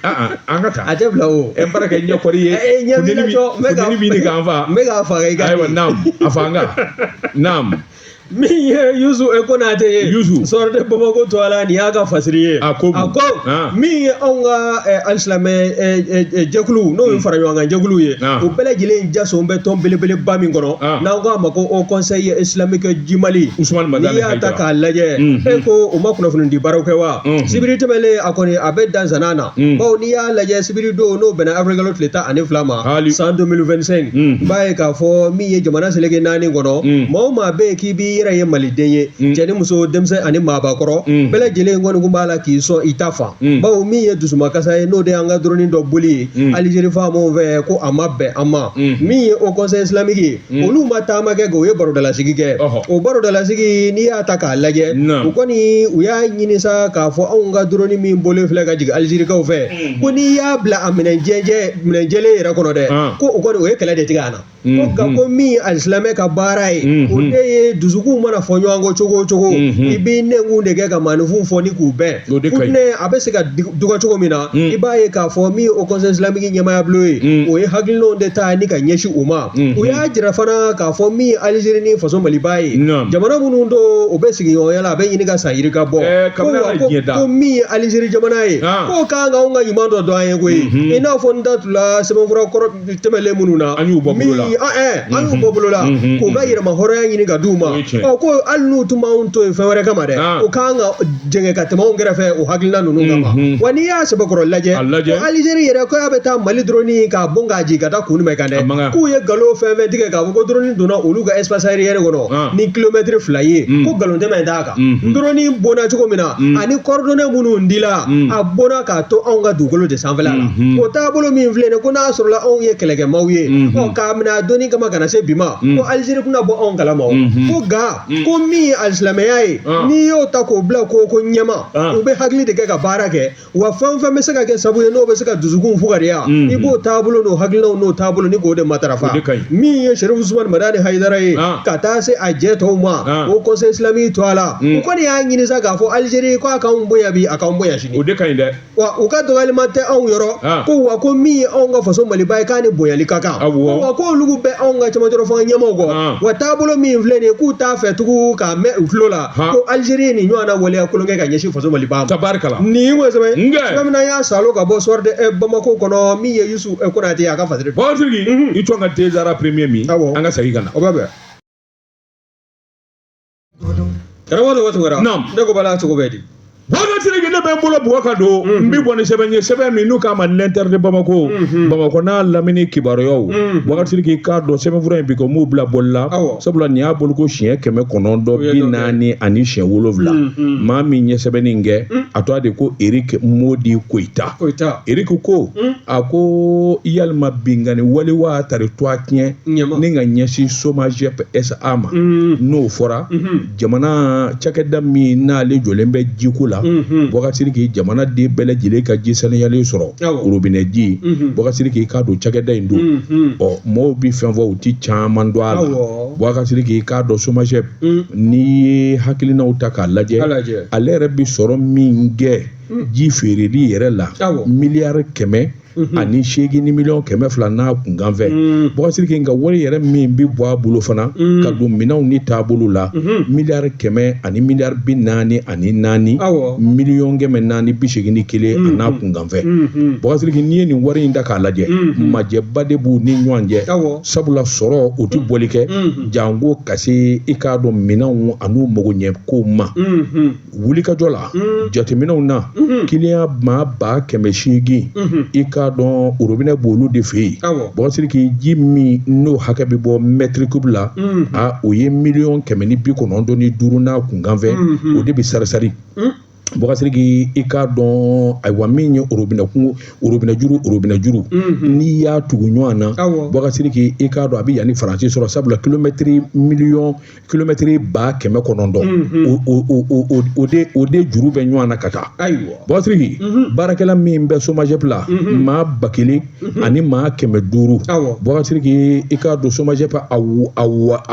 An ka taa. A tɛ bila o. Ɛ, n baara kɛ ɲɛkɔri ye. Ɲɛ b'i la cɔ, n bɛ ka funteni b'i ni k'an fa. N bɛ k'a faga i ka. Ayiwa, naam, a fa n ka naam. Min ye Yusu Konate ye, Yusu. Soir de Bamako to a la, nin y'a ka fasiri ye. A ko a ko min ye anw ka alisilamɛ jɛkulu, n'o ye fara ɲɔgɔn kan jɛkulu ye, o bɛɛ lajɛlen jason bɛ tɔn belebeleba min kɔnɔ, n'an ko a ma ko Haut Conseil islamique du Mali, Usumani Madani. N'i y'a ta k'a lajɛ, e ko u ma kunnafoni di baaraw kɛ wa? Sibiri tɛmɛnen, a kɔni a bɛ dan zana na, bawo n'i y'a lajɛ sibiri don, n'o bɛnna avril kalo tile 12 ma, san 2025, i b'a ye k'a fɔ min ye jamana seleke naani kɔnɔ, maa o maa bɛ yen k'i b'i yɛrɛ ye maliden ye, cɛ ni muso, denmisɛn ani maabakɔrɔ, bɛɛ lajɛlen kɔni kun b'a la k'i sɔn i ta fa, bawo min ye dusumakasa ye, n'o de y'an ka drone dɔ boli ye Alizeri faamaw fɛ, ko a ma bɛn an ma. Min ye Haut Conseil islamique ye, olu ma taama kɛ, u ye barodalasigi kɛ. O barodalasigi, n'i y'a ta k'a lajɛ, u kɔni u y'a ɲini sa k'a fɔ anw ka drone min bɔlen filɛ ka jigin Alizerikaw fɛ, ko n'i y'a bila a minɛn jɛlen yɛrɛ kɔnɔ dɛ, ko o kɔni o ye kɛlɛ de tigɛ an na. Ko nka ko min ye alisilamɛ ka baara ye, o de ye dusukun mana fɔ ɲɔgɔn kɔ cogo o cogo, i b'i nɛnkun de kɛ ka maaninfin fɔ ni k'u bɛn futinɛ a bɛ se ka dɔgɔ cogo min na. I b'a ye k'a fɔ min ye Haut Conseil islamique ɲɛmaaya bulon ye, o ye hakilinaw de ta ni ka ɲɛsin u ma. U y'a jira fana k'a fɔ min ye Alizeri ni faso Maliba ye, jamana minnu don u bɛ sigiɲɔgɔnya la, a bɛ ɲini ka san yirika bɔ, ko min ye Alizeri jamana ye, k'o kan ka anw ka ɲuman dɔ dɔn an ye koyi. I n'a fɔ n da tula sɛbɛnfura kɔrɔ tɛmɛlen minnu na, an y'u bɔ bolo la, an y'u bɔ bolo la k'u ka yɛrɛma hɔrɔnya ɲini ka d'u ma. Ɔ, ko hali n'u tun b'anw to yen fɛn wɛrɛ kama dɛ, u kan ka jɛngɛ ka tɛmɛ anw kɛrɛfɛ o hakilina ninnu kama. Wa n'i y'a sɛbɛkɔrɔ lajɛ, ko Alizeri yɛrɛ ko y'a bɛ taa Mali drone k'a bon k'a jigin ka taa kun jumɛn kan dɛ, k'u ye nkalon fɛn fɛn tigɛ k'a fɔ ko drone donna olu ka espace aérien kɔnɔ ni kilomɛtiri 2 ye, ko nkalon tɛmɛ t'a kan. Drone bonna cogo min na ani coordonnées minnu dila, a bonna k'a to anw ka dugukolo de sanfɛla la. O taabolo min filɛ nin, ko n'a sɔrɔla anw ye kɛlɛkɛmaaw ye, ɔ, k'a minɛ a donni kama ka na se bi ma, ko Alizeri tɛna bɔ anw kalama o. Ko nka ko min ye alisilamɛya ye, n'i y'o ta k'o bila ko ɲɛma, u bɛ hakili de kɛ ka baara kɛ, wa fɛn o fɛn bɛ se ka kɛ sabu ye n'o bɛ se ka dusukun fugariya, i b'o taabolo n'o hakilinaw n'o taabolo ni k'o de matarafa. Min ye Serifu Usumani Madani Hayidara ye, ka taa se a jɛ tɔw ma, Haut Conseil islamique to a la, u kɔni y'a ɲini sa k'a fɔ Alizeri ko a k'anw bonya bi, a k'anw bonya sini. O de ka ɲi dɛ. Wa u ka dɔgɔyalima tɛ anw yɔrɔ, ko wa ko min ye anw ka faso Maliba ye, k'a ni bonyali ka kan, wa ko olu bɛ anw ka cɛmancɛ fanga ɲɛmaaw kɔ, wa taabolo min filɛ nin ye, k'u t'a fɛ tugun k'a mɛn u tulo la ko Alizeri ye nin ɲɔgɔn na waleya kolon kɛ ka ɲɛsin faso Maliba ma. Tabarikala. Nin ko sɛbɛn sɛbɛn min na, y'a salo ka bɔ Soir de Bamako kɔnɔ, min ye Yusu Konate ye, a ka fasiri. Bɔsiriki, i tɔn ka Tezara premier min, an ka segin ka na. O bɛ bɛn. Karamɔgɔ tɔgɔ Tunkara. Naam. Ne ko bala cogo bɛ di? Boubacar Sidiki, ne bɛ n bolo bugɔ ka don, n bɛ bɔ ni sɛbɛn ye, sɛbɛn min n'u k'a ma l'Inter de Bamako, Bamakɔ n'a lamini kibaruyaw. Boubacar Sidiki, k'a dɔn sɛbɛnfura in bi ko m'u bila bɔli la, sabula nin y'a bolo ko siɲɛ 947. Maa min ye sɛbɛnni in kɛ, a tɔgɔ de ko Eric Modi Koyita. Eric ko, a ko yalima binkanni wale wa tari tɔgɔ tiɲɛ ni ka ɲɛsin Somagep SA ma, n'o fɔra jamana cakɛda min n'ale jɔlen bɛ jiko la. Boubacar Sidiki, jamanaden bɛɛ lajɛlen ka ji saniyalen sɔrɔ, robinet ji. Boubacar Sidiki, k'a dɔn cakɛda in don, ɔ mɔgɔw bi fɛn fɔ, u ti caman dɔn a la. Boubacar Sidiki, k'a dɔn Somagep, n'i ye hakilinaw ta k'a lajɛ, ale yɛrɛ bi sɔrɔ min kɛ ji feereli yɛrɛ la, 1800 miliyɔn 200 n'a kunkan fɛ. Boubacar Sidiki, nka wari yɛrɛ min bɛ bɔ a bolo fana ka don minɛnw ni taabolo la, 100 ani 44 481 000 000 a n'a kunkan fɛ. Boubacar Sidiki, n'i ye nin wari in ta k'a lajɛ, majɛba de b'u ni ɲɔgɔn cɛ, sabula sɔrɔ o tɛ bɔli kɛ janko ka se i k'a dɔn minɛnw an'u magoɲɛ kow ma. Wulikajɔ la, jateminɛw na, kiliyan maa 800,000, i k'a dɔn robinet b'olu de fɛ yen. Boubacar Sidiki, ji min n'o hakɛ bɛ bɔ mètre cube la, a o ye 195 000 000 n'a kunkan fɛ, o de bɛ sari-sari. Boubacar Sidiki, i k'a dɔn, ayiwa, min ye robinet kun, robinet juru, robinet juru, n'i y'a tugu ɲɔgɔn na, Boubacar Sidiki, i k'a dɔn a bɛ yanni Faransi sɔrɔ, sabula kilomɛtiri miliyɔn kilomɛtiri 900,000, o de juru bɛ ɲɔgɔn na ka taa. Boubacar Sidiki, baarakɛla min bɛ Somagep la, maa 1000 ani maa 500. Boubacar Sidiki, i k'a dɔn Somagep a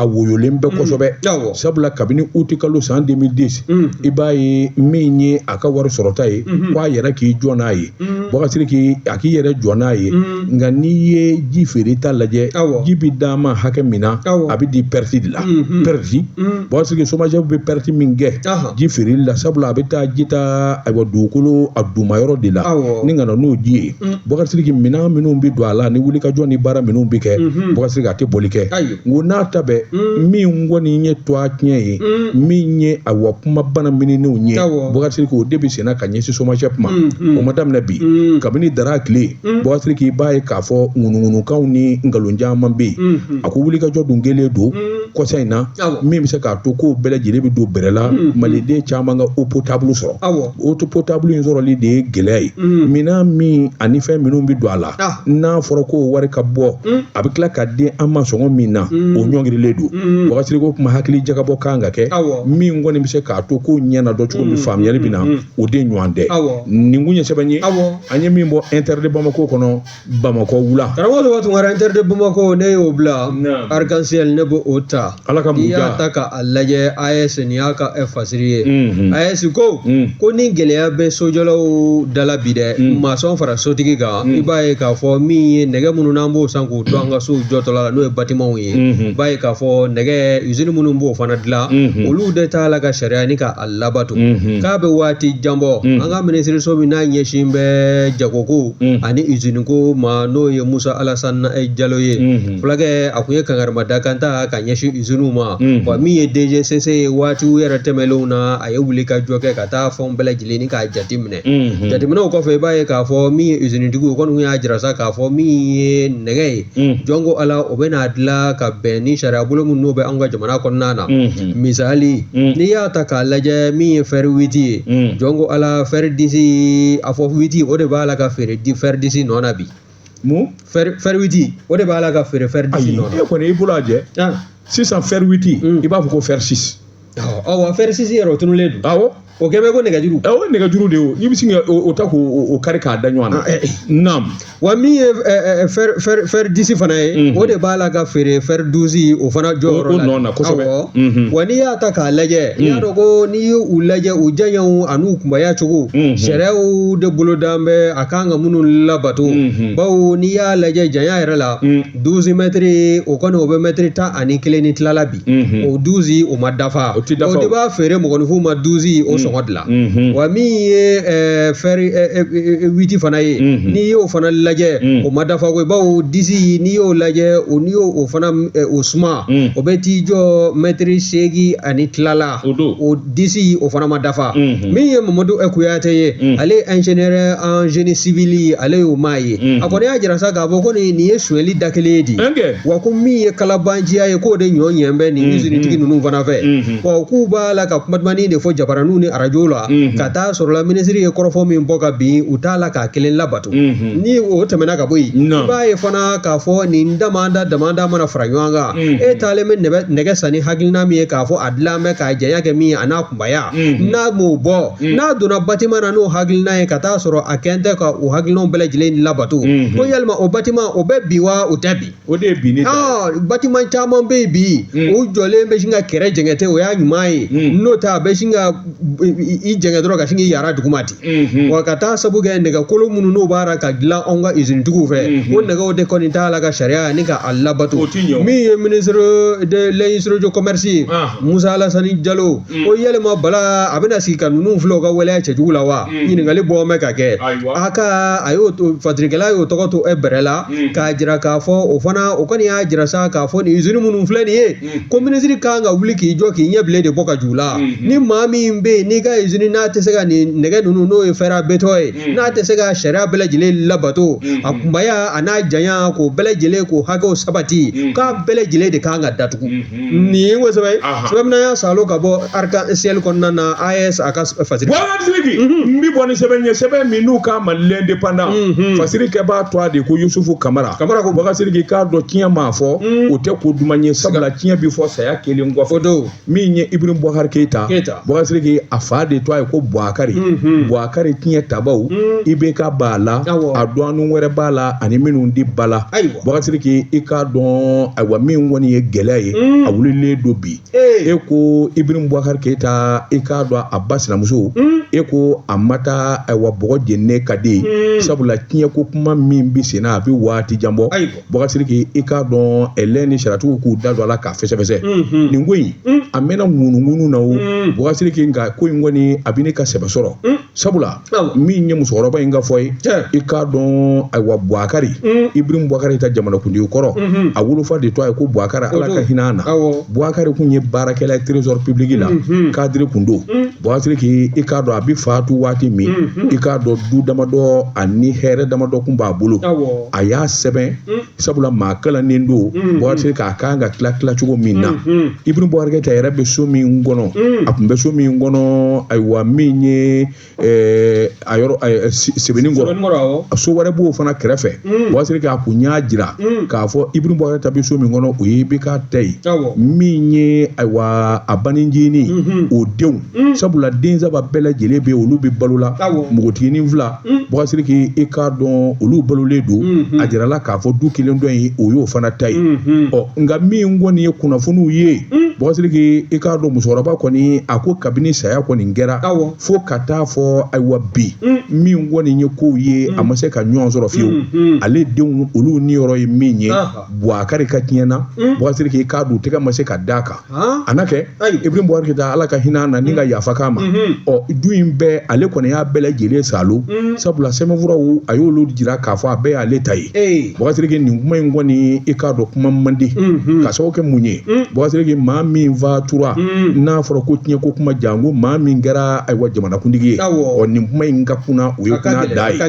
woyolen bɛ kosɛbɛ, sabula kabini uti kalo san 2010, i b'a ye min ye a ka wari sɔrɔta ye, ko a yɛrɛ k'i jɔ n'a ye. Boubacar Sidiki, a k'i yɛrɛ jɔ n'a ye, nka n'i ye ji feere ta lajɛ, ji bɛ d'a ma hakɛ min na, a bɛ di perte de la, perte. Boubacar Sidiki, Somagep bɛ perte min kɛ ji feereli la, sabula a bɛ taa ji ta, ayiwa, dugukolo a dumayɔrɔ de la ni ka na n'o ji ye. Boubacar Sidiki, minɛn minnu bɛ don a la ni wulikajɔ ni baara minnu bɛ kɛ, Boubacar Sidiki, a tɛ boli kɛ. N ko n'a ta bɛɛ, min kɔni ye tɔgɔ tiɲɛ ye, min ye, ayiwa, kuma bana minɛnenw ye, Boubacar Sidiki, o de bɛ senna ka ɲɛsin Somagep ma. O ma daminɛ bi, kabini Dara tile. Boubacar Sidiki, i b'a ye k'a fɔ ŋunuŋunukanw ni nkalon caman bɛ yen. A ko wulikajɔ dun kɛlen don kɔsa in na, min bɛ se k'a to kow bɛɛ lajɛlen bɛ don bɛrɛ la, maliden caman ka eau potable sɔrɔ. Eau potable in sɔrɔli de ye gɛlɛya ye. Minɛn min ani fɛn minnu bɛ don a la, n'a fɔra ko wari ka bɔ, a bɛ tila ka di an ma sɔngɔ min na, o ɲɔngirilen don. Boubacar Sidiki, o kuma hakili jagabɔ kan ka kɛ, min kɔni bɛ se k'a to ko ɲɛna dɔn cogo min, faamuyali bɛ na, o de ɲɔgɔn tɛ. Nin kun ye sɛbɛn ye an ye min bɔ Inter de Bamako kɔnɔ, Bamakɔ wula. Karamɔgɔ Toba Tunkara, Inter de Bamako, ne y'o bila. Arc-en-ciel, ne b'o o ta. Ala ka N'i y'a ta k'a lajɛ, AES, nin y'a ka fasiri ye. AES ko ko ni gɛlɛya bɛ sojɔlaw da la bi dɛ, masɔn fara sotigi kan, i b'a ye k'a fɔ min ye nɛgɛ minnu n'an b'o san k'o to an ka sow jɔtɔla la, n'o ye bâtimentw ye, i b'a ye k'a fɔ nɛgɛ usine minnu b'o fana dilan, olu de t'a la ka sariya ni k'a labato. K'a bɛ waati jan bɔ, an ka minisiriso min n'a ɲɛsin bɛ jagoko ani usine ko ma, n'o ye Musa Alasane Jalo ye, fulakɛ, a kun ye kangarimadakan ta ka ɲɛsin usiniw ma. Wa min ye DGCC ye, waatiw yɛrɛ tɛmɛnlenw na, a ye wuli ka jɔ kɛ ka taa fɛnw bɛɛ lajɛlen ni k'a jate minɛ. Jateminɛw kɔfɛ, i b'a ye k'a fɔ min ye usinitigiw, o kɔni y'a jira sa k'a fɔ min ye nɛgɛ ye, jɔn ko Ala, o bɛ n'a dilan ka bɛn ni sariya bolo min n'o bɛ anw ka jamana kɔnɔna na. Misali, n'i y'a ta k'a lajɛ, min ye fer 8 ye, jɔn ko Ala, fer 10, a fɔ 8, o de b'a la ka feere di fer 10 nɔ na bi. Mun? Fer 8, o de b'a la ka feere fer 10 nɔ na. E kɔni, i bolo a jɛ sisan, fer 8, i b'a fɔ ko fer 6. Awɔ, fer 6 yɛrɛ, o tununnen don. O kɛ bɛ ko nɛgɛjuru. Awɔ, nɛgɛjuru de ye, i bɛ sin ka o ta k'o kari k'a da ɲɔgɔn na. Naam. Wa min ye fer 10 fana ye, o de b'a la ka feere fer 12 o fana jɔyɔrɔ la. O nɔ na kosɛbɛ. Wa n'i y'a ta k'a lajɛ, i y'a dɔn ko n'i ye u lajɛ, u janyaw an'u kunbaya cogo, sariyaw de bolo dan bɛ a kan ka minnu labato. Bawo n'i y'a lajɛ janya yɛrɛ la, 12 mètres, o kɔni o bɛ mɛtiri 11 ni tila la bi. O 12, o ma dafa. O tɛ dafa. O de b'a feere mɔgɔninfinw ma 12, o sɔngɔ dilan. Wa min ye fer 8 fana ye, n'i y'o fana lajɛ, o ma dafa koyi, bawo disi, n'i y'o lajɛ, o n'i y'o o fana o suma, o bɛ t'i jɔ mɛtiri 8 ni tila la. O disi, o fana ma dafa. Min ye Mamadu Kuyate ye, ale ye ingénieur en génie civil ye, ale y'o maa ye. A kɔni y'a jira sa k'a fɔ ko nin ye sonyɛli da kelen ye di. Wa ko min ye kalabanciya ye, k'o de ɲɔ ɲɛ bɛ nin usinitigi ninnu fana fɛ. Wa k'u b'a la ka kuma dumannin de fɔ jabaraninw ni arajow la, ka taa sɔrɔ la minisiri ye kɔrɔfɔ min bɔ ka bin, u t'a la k'a kelen labato. Ni o tɛmɛna ka bɔ yen, i b'a ye fana k'a fɔ nin damanda damanda mana fara ɲɔgɔn kan, e taalen bɛ nɛgɛ san ni hakilina min ye, k'a fɔ a dilan bɛ k'a janya kɛ min ye, a n'a kunbaya, n'a m'o bɔ, n'a donna bâtiment na n'o hakilina ye, ka taa sɔrɔ a kɛn tɛ ka o hakilinaw bɛɛ lajɛlen labato, ko yalima o bâtiment o bɛ bin wa, o tɛ bin? O de ye binni ta. Bâtiment caman bɛ yen bi, o jɔlen bɛ sin ka kɛrɛ jɛngɛ ten, o y'a ɲuman ye. N'o tɛ, a bɛ sin ka i jɛngɛ dɔrɔn ka sin k'i yara duguma ten. Wa ka taa sabu kɛ nɛgɛkolo minnu n'o b'a la ka dilan anw ka usinitigiw fɛ, o nɛgɛw de kɔni t'a la ka sariya ni ka a labato. Min ye ministre de l'industrie du commerce ye, Musa Alasani Jalo, ko yalima Bala a bɛna sigi ka ninnu filɛ u ka waleya cɛjugu la wa? Ɲininkali bɔ bɛ ka kɛ. A ka a y'o to fatirikɛla y'o tɔgɔ to e bɛrɛ la k'a jira k'a fɔ o fana o kɔni y'a jira sa k'a fɔ nin usine minnu filɛ nin ye, ko minisiri kan ka wuli k'i jɔ k'i ɲɛ bilen de bɔ ka ju la. Ni maa min bɛ yen, n'i ka usine n'a tɛ se ka nin nɛgɛ ninnu, n'o ye fer à béton ye, n'a tɛ se ka sariya bɛɛ lajɛlen labato, a kunbaya a n'a janya, k'o bɛɛ lajɛlen k'o hakɛw sabati, k'a bɛɛ lajɛlen de kan ka datugu. Nin ye ko sɛbɛn sɛbɛn min y'a salo ka bɔ Arc-en-Ciel kɔnɔna na, AES a ka fasiri. Sidiki, n bi bɔ ni sɛbɛn ye, sɛbɛn min n'u k'a ma L'Indépendant, fasiri kɛbaa tɔgɔ de ko Yusufu Kamara. Kamara ko Bakari Sidiki, k'a dɔn tiɲɛ maa fɔ, o tɛ ko duman ye, sabula tiɲɛ bi fɔ saya kelen kɔfɛ. O don. Min ye Ibrahim Boubacar Keita. Keita. Bakari Sidiki, a fa de tɔgɔ ye ko Buakari. Buakari tiɲɛ tabaw, IBK b'a la, a dɔgɔnin wɛrɛ b'a la ani minnu di ba la. Bakari Sidiki, i k'a dɔn, ayiwa, min kɔni ye gɛlɛya ye, a wulilen don bi. E ko Ibrahim Boubacar Keita, i k'a dɔn a ba sinamuso, e ko a ma taa, ayiwa, bɔgɔ jeninen ka di, sabula tiɲɛ ko kuma min bɛ sen na, a bɛ waati jan bɔ. Bakari Sidiki, i k'a dɔn ɛlɛ ni sariyatigiw k'u da don a la k'a fɛsɛfɛsɛ nin ko in, a mɛnna ŋunuŋunu na o. Bakari Sidiki, nka ko in kɔni a bɛ ne ka sɛbɛ sɔrɔ, sabula min ye musokɔrɔba in ka fɔ ye, i k'a dɔn, ayiwa, Buakari Ibrahim Boubacar Keita, jamanakuntigi kɔrɔ, a wolofa de tɔgɔ ye ko Buakari, Ala ka hinɛ a na. Buakari kun ye baarakɛla ye trésor public la, cadre kun don. Bakari Sidiki, i k'a dɔn a bɛ faatu waati min, i k'a dɔn du damadɔ ani hɛrɛ damadɔ kun b'a bolo. A y'a sɛbɛn, sabula maa kalannen don. Bakari Sidiki, a kan ka tila tila cogo min na, Ibrahim Boubacar Keita yɛrɛ bɛ so min kɔnɔ, a tun bɛ so min kɔnɔ, ayiwa, min ye a yɔrɔ Sebenikɔrɔ, so wɛrɛ b'o fana kɛrɛfɛ. Bakari Sidiki, a kun y'a jira k'a fɔ Ibrahim Boubacar Keita bɛ so min kɔnɔ, o ye IBK ta ye. Min ye, ayiwa, a banijinin o denw, sabula den saba bɛɛ lajɛlen bɛ yen, olu bɛ balo la, npogotiginin fila. Bakari Sidiki, i k'a dɔn olu balolen don. A jirala k'a fɔ du kelen dɔ in, o y'o fana ta ye. Ɔ nka min kɔni ye kunnafoniw ye, Bakari Sidiki, i k'a dɔn musokɔrɔba kɔni a ko kabini saya kɔni kɛra fo ka taa fɔ, ayiwa, bi min kɔni ye kow ye, a ma se ka ɲɔgɔn sɔrɔ fiyewu. Ale denw, olu niyɔrɔ ye min ye Buakari ka tiɲɛ na, Bakari Sidiki, i k'a dɔn u tɛgɛ ma se ka d'a kan. A na kɛ Ibrahim Boubacar Keita, Ala ka hinɛ a na ni ka yafa k'a ma. Ɔ du in bɛɛ, ale kɔni y'a bɛɛ lajɛlen salo, sabula sɛbɛnfuraw a y'olu jira k'a fɔ a bɛɛ y'ale ta ye. Bakari Sidiki, nin kuma in kɔni, i k'a dɔn kuma man di, ka sababu kɛ mun ye? Bakari Sidiki, maa min fatura, n'a fɔra ko tiɲɛ ko kuma, janko maa min kɛra, ayiwa, jamanakuntigi ye, ɔ nin kuma in ka kunna, o ye kunna da ye.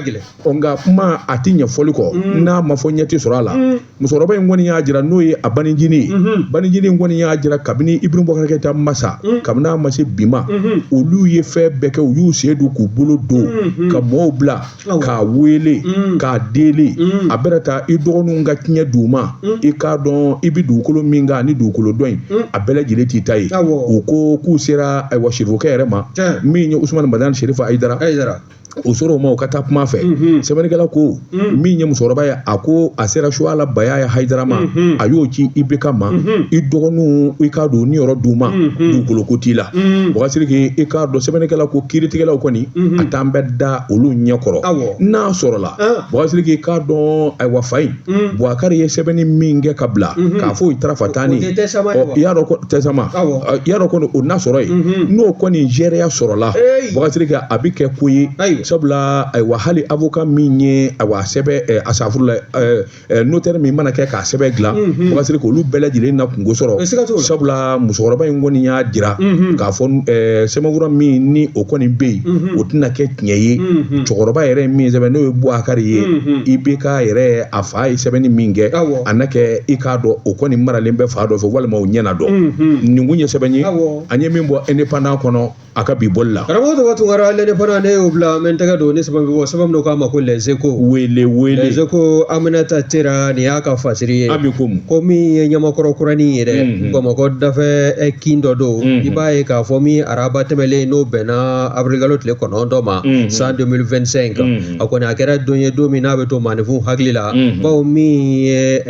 Ɔ nka kuma a ti ɲɛ fɔli kɔ, n'a ma fɔ ɲɛ tɛ sɔrɔ a la. Musokɔrɔba in kɔni y'a jira, n'o ye a banijinin ye, banijinin in kɔni y'a jira kabini Ibrahim Boubacar Keita masa, kabini a ma se bi ma, olu ye fɛn bɛɛ kɛ, u y'u sen don k'u bolo don ka mɔgɔw bila k'a wele k'a deli, a bɛna taa i dɔgɔninw ka tiɲɛ d'u ma. I k'a dɔn i bɛ dugukolo min kan ani dugukolo dɔ in, a bɛɛ lajɛlen t'i ta ye. U ko k'u sera, ayiwa, sirifokɛ yɛrɛ ma, min ye Usumani Madani Serifu Ayidara. O sɔrɔ o ma, o ka taa kuma fɛ. Sɛbɛnnikɛla ko min ye musokɔrɔba ye, a ko a sera Suwala Baya Hayidara ma, a y'o ci IBK ma: i dɔgɔninw, i k'a dɔn ni yɔrɔ d'u ma, dugukolo ko t'i la. Bubakari Sidiki, i k'a dɔn sɛbɛnnikɛla ko kiiritigɛlaw kɔni, a t'an bɛ da olu ɲɛ kɔrɔ n'a sɔrɔla. Bubakari Sidiki, i k'a dɔn, ayiwa, fa in Bubakari ye sɛbɛnni min kɛ ka bila k'a fɔ o tarafa tan ni, i y'a dɔn ko tɛsama, i y'a dɔn kɔni o n'a sɔrɔ yen, n'o kɔni jɛya sɔrɔla, Bubakari Sidiki, a bɛ kɛ ko ye. Sabula ayiwa, hali avocat min ye ayiwa sɛbɛn a safurula, notaire min mana kɛ k'a sɛbɛn dilan, Bubakari Sidiki, olu bɛɛ lajɛlen na kungo sɔrɔ. Sabula musokɔrɔba in kɔni y'a jira k'a fɔ sɛbɛnfura min ni o kɔni bɛ yen, o tɛna kɛ tiɲɛ ye. Cɛkɔrɔba yɛrɛ min sɛbɛn, n'o ye Bubakari ye, IBK yɛrɛ a fa ye sɛbɛnni min kɛ, a na kɛ i k'a dɔn o kɔni maralen bɛ fa dɔ fɛ walima o ɲɛna dɔn. Nin kun ye sɛbɛn ye an ye min bɔ Indépendant kɔnɔ a ka bi bɔli la. Karamɔgɔ tɔgɔ Tunkara, L'Indépendant, ne y'o bila, n bɛ n tɛgɛ don ni sɛbɛn bɛ bɔ, sɛbɛn min k'a ma ko Les Échos. Wele wele. Les Échos, Aminata Tera, nin y'a ka fasiri ye. An bɛ ko mun? Ko min ye Ɲamakɔrɔ kuranin ye dɛ, Bamakɔ dafɛ kin dɔ don. I b'a ye k'a fɔ min araba tɛmɛlen, n'o bɛnna avril tile 9 ma, san 2025, a kɔni a kɛra don ye, don min n'a bɛ to maaninfin hakili la, bawo min ye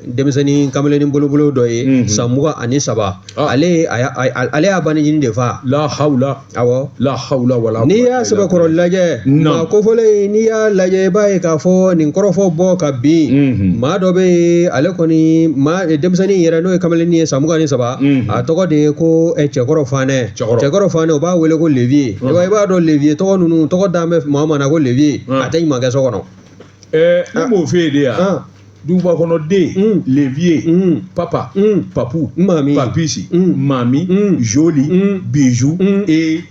denmisɛnnin kamalennin bolobolo dɔ ye, san 23, ale ale y'a banijini de fa. La hawla. Awɔ. La hawla wala. N'i y'a sɛbɛkɔrɔ lajɛ, maa kofɔlen, n'i y'a lajɛ, i b'a ye k'a fɔ nin kɔrɔfɔ bɔ ka bin, maa dɔ bɛ yen, ale kɔni maa denmisɛnnin yɛrɛ, n'o ye kamalennin ye, san 23, a tɔgɔ de ye ko Cɛkɔrɔ Fanɛ. Cɛkɔrɔ Fanɛ, u b'a wele ko Levier. I b'a dɔn Levier tɔgɔ ninnu, tɔgɔ d'an bɛ maa ma na ko Levier, a tɛ ɲuman kɛ so kɔnɔ. Ne m'o f'e de yan. Duguba kɔnɔ den, Levier, papa, papu, mami, papisi, mami, joli, bijou et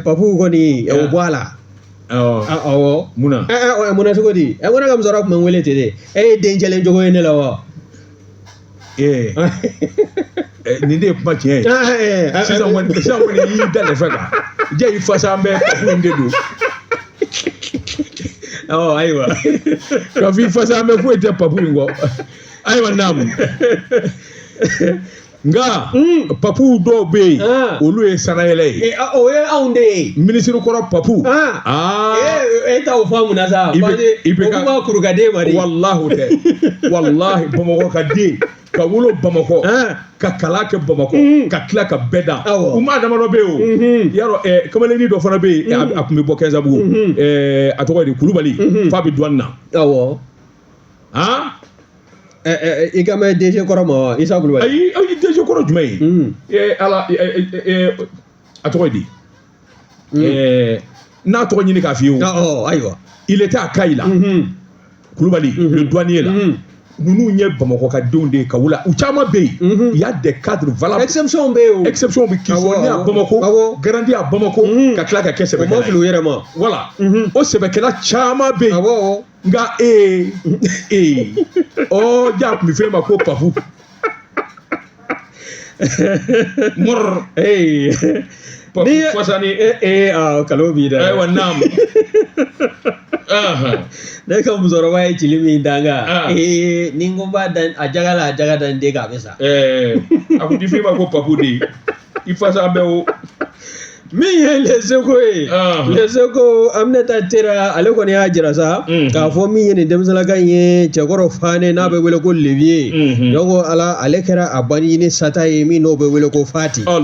papu kɔni o bɔ a la. Awɔ. Munna? Munna cogo di? Ko ne ka musokɔrɔba tun bɛ n wele ten de. E ye den jɛlen cogo ye ne la wa? Nin de ye kuma tiɲɛ ye. Sisan kɔni, sisan kɔni i y'i da lɛfɛ kan. Ja i fasa an bɛ papu in de don. Ayiwa. Ka f'i fasa an bɛ foyi tɛ papu in kɔ. Ayiwa, naamu. Nka papu dɔw bɛ yen, olu ye sanayɛlɛ ye. O ye anw de ye. Minisiri kɔrɔ papu. E t'aw faamu na sa. I bɛ o kuma kuru ka den ma de. Walahi o tɛ. Walahi Bamakɔ ka den. Ka wolo Bamakɔ, ka kalan kɛ Bamakɔ, ka tila ka bɛɛ da. U maa damadɔ bɛ yen o. Yarɔ kamalennin dɔ fana bɛ yen, a tun bɛ bɔ Kɛnsabugu. A tɔgɔ ye di, Kulubali. F'a bɛ douane na. Awɔ. I ka mɛn DG kɔrɔ ma wa, Isa Kulubali? Ayi, ayi, DG kɔrɔ jumɛn ye? Ala, a tɔgɔ ye di? N'a tɔgɔ ɲini k'a f'i ye o. Ayiwa. Il était à Kayi la. Kulubali, le douanier la. Ninnu ye Bamakɔ ka denw de ye ka wuli, u caman bɛ yen. Il y a des cadres valables. Exception bɛ yen o. Exception bɛ qui sont nés à Bamako, grandi à Bamako, ka tila ka kɛ sɛbɛkɛla ye. O ma fili u yɛrɛ ma. Voilà. O sɛbɛkɛla caman bɛ yen. Awɔ. Nka ɔ ja tun bɛ f'e ma ko papu. Mɔrɔ. Papu fasani. Kalo b'i da. Ayiwa, naamu. Ne ka musokɔrɔba ye cili min da n kan, ni n ko n b'a da a jaga la, a jaga da n den kan, a bɛ sa. A kun ti f'e ma ko papu de ye, i fasa bɛ o. Min ye Les Échos ye, Les Échos, Aminata Tera, ale kɔni y'a jira sa k'a fɔ min ye nin denmisɛnninka in ye, Cɛkɔrɔ Fanɛ, n'a bɛ wele ko Levier. Donc ala, ale kɛra a banjini sata ye min n'o bɛ wele ko Fati. Wa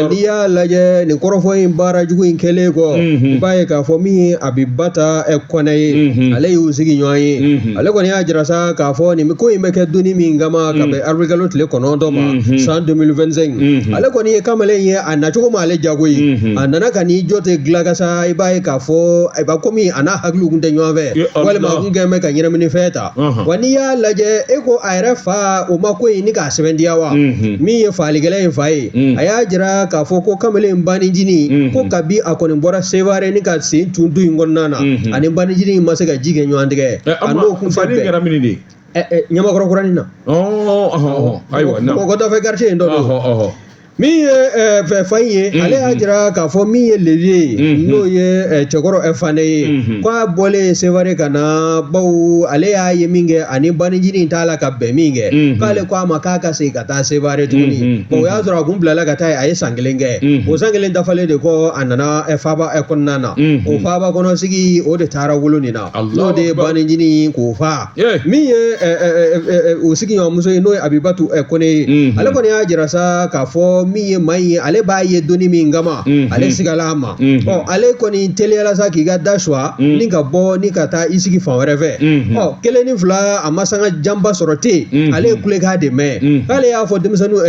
n'i y'a lajɛ nin kɔrɔfɔ in baara jugu in kɛlen kɔ, i b'a ye k'a fɔ min ye Abibata Kɔnɛ ye, ale y'u sigi ɲɔgɔn ye. Ale kɔni y'a jira sa k'a fɔ nin ko in bɛ kɛ donni min kama, ka bɛn avril kalo tile 9 ma, san 2025. Ale kɔni ye kamalen ye, a nacogo ma ale jago ye. A nana ka n'i jɔ ten dilan ka sa, i b'a ye k'a fɔ a komi a n'a hakili kun tɛ ɲɔgɔn fɛ, walima a kun kɛn bɛ ka ɲɛnaminifɛn ta. Wa n'i y'a lajɛ, e ko a yɛrɛ fa o ma ko in ni k'a sɛbɛntiya wa? Min ye falikɛla in fa ye, a y'a jira k'a fɔ ko kamalen banijini, ko kabi a kɔni bɔra Sevare ni ka sen tun du in kɔnɔna na, ani banijini ma se ka ji kɛ ɲɔgɔn tigɛ. A n'o kun tɛ bɛn. Ɲamakɔrɔ kuranin na. Ayiwa. Bamakɔ dafɛ quartier in dɔ don. Min ye fa in ye, ale y'a jira k'a fɔ min ye Levier ye, n'o ye cɛkɔrɔ Fanɛ ye, k'a bɔlen Sevare ka na, bawo ale y'a ye min kɛ ani banicinin t'a la ka bɛn min kɛ, k'ale ko a ma k'a ka segin ka taa Sevare tuguni. O y'a sɔrɔ a kun bilala ka taa yen, a ye san kelen kɛ. O san kelen dafalen de kɔ, a nana faaba kɔnɔna na. O faaba kɔnɔ sigi, o de taara wolo nin na, n'o de ye banicinin k'o fa. Min ye o sigiɲɔgɔnmuso ye, n'o ye Abibatu Kone ye, ale kɔni y'a jira sa k'a fɔ min ye maa in ye, ale b'a ye doni min kama, ale sigala a ma. Ɔ, ale kɔni teliyala sa k'i ka da suwa ni ka bɔ ni ka taa i sigi fan wɛrɛ fɛ. Ɔ, kelen ni fila, a ma sanga janba sɔrɔ ten, ale ye kulekan de mɛn. K'ale y'a fɔ denmisɛnninw,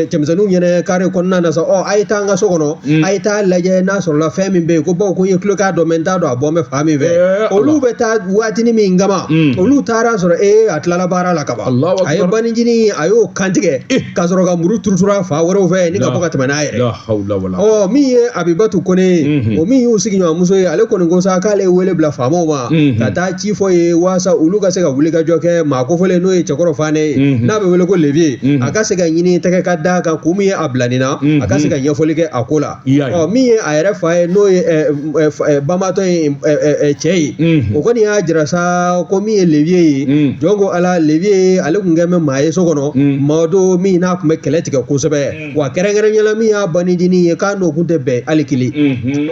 cɛmisɛnninw ɲɛnɛ kare kɔnɔna na sa, ɔ, a ye taa an ka so kɔnɔ, a ye taa lajɛ n'a sɔrɔla fɛn min bɛ yen, ko bawo ko n ye kulekan dɔ mɛn, n t'a dɔn a bɔ bɛ fan min fɛ. Olu bɛ taa waatinin min kama, olu taara sɔrɔ a tilala baara la kaban. A ye banicinin, a y'o kantigɛ ka sɔrɔ ka muru turuturu a fan wɛrɛw fɛ ni ka bɔ ka tɛmɛ n'a yɛrɛ. Ɔ, min ye Abibatu Kone ye, o min y'u sigiɲɔgɔnmuso ye, ale kɔni ko sa k'ale ye wele bila faamaw ma ka taa ci fɔ ye waasa olu ka se ka wuli ka jɔ kɛ maa kofɔlen, n'o ye cɛkɔrɔ Fanɛ ye, n'a bɛ wele ko Levier, a ka se ka ɲini tɛgɛ ka d'a kan kun min ye a bila nin na, a ka se ka ɲɛfɔli kɛ a ko la. Ɔ, min ye a yɛrɛ fa ye, n'o ye banbaatɔ ye cɛ ye, o kɔni y'a jira sa ko min ye Levier ye, jɔn ko Ala, Levier ale tun kɛ bɛ maa ye so kɔnɔ, maa don min n'a tun bɛ kɛlɛ tigɛ kosɛbɛ, wa kɛrɛnkɛrɛnnenya la min y'a banicinin ye, k'a n'o kun tɛ bɛn hali kelen.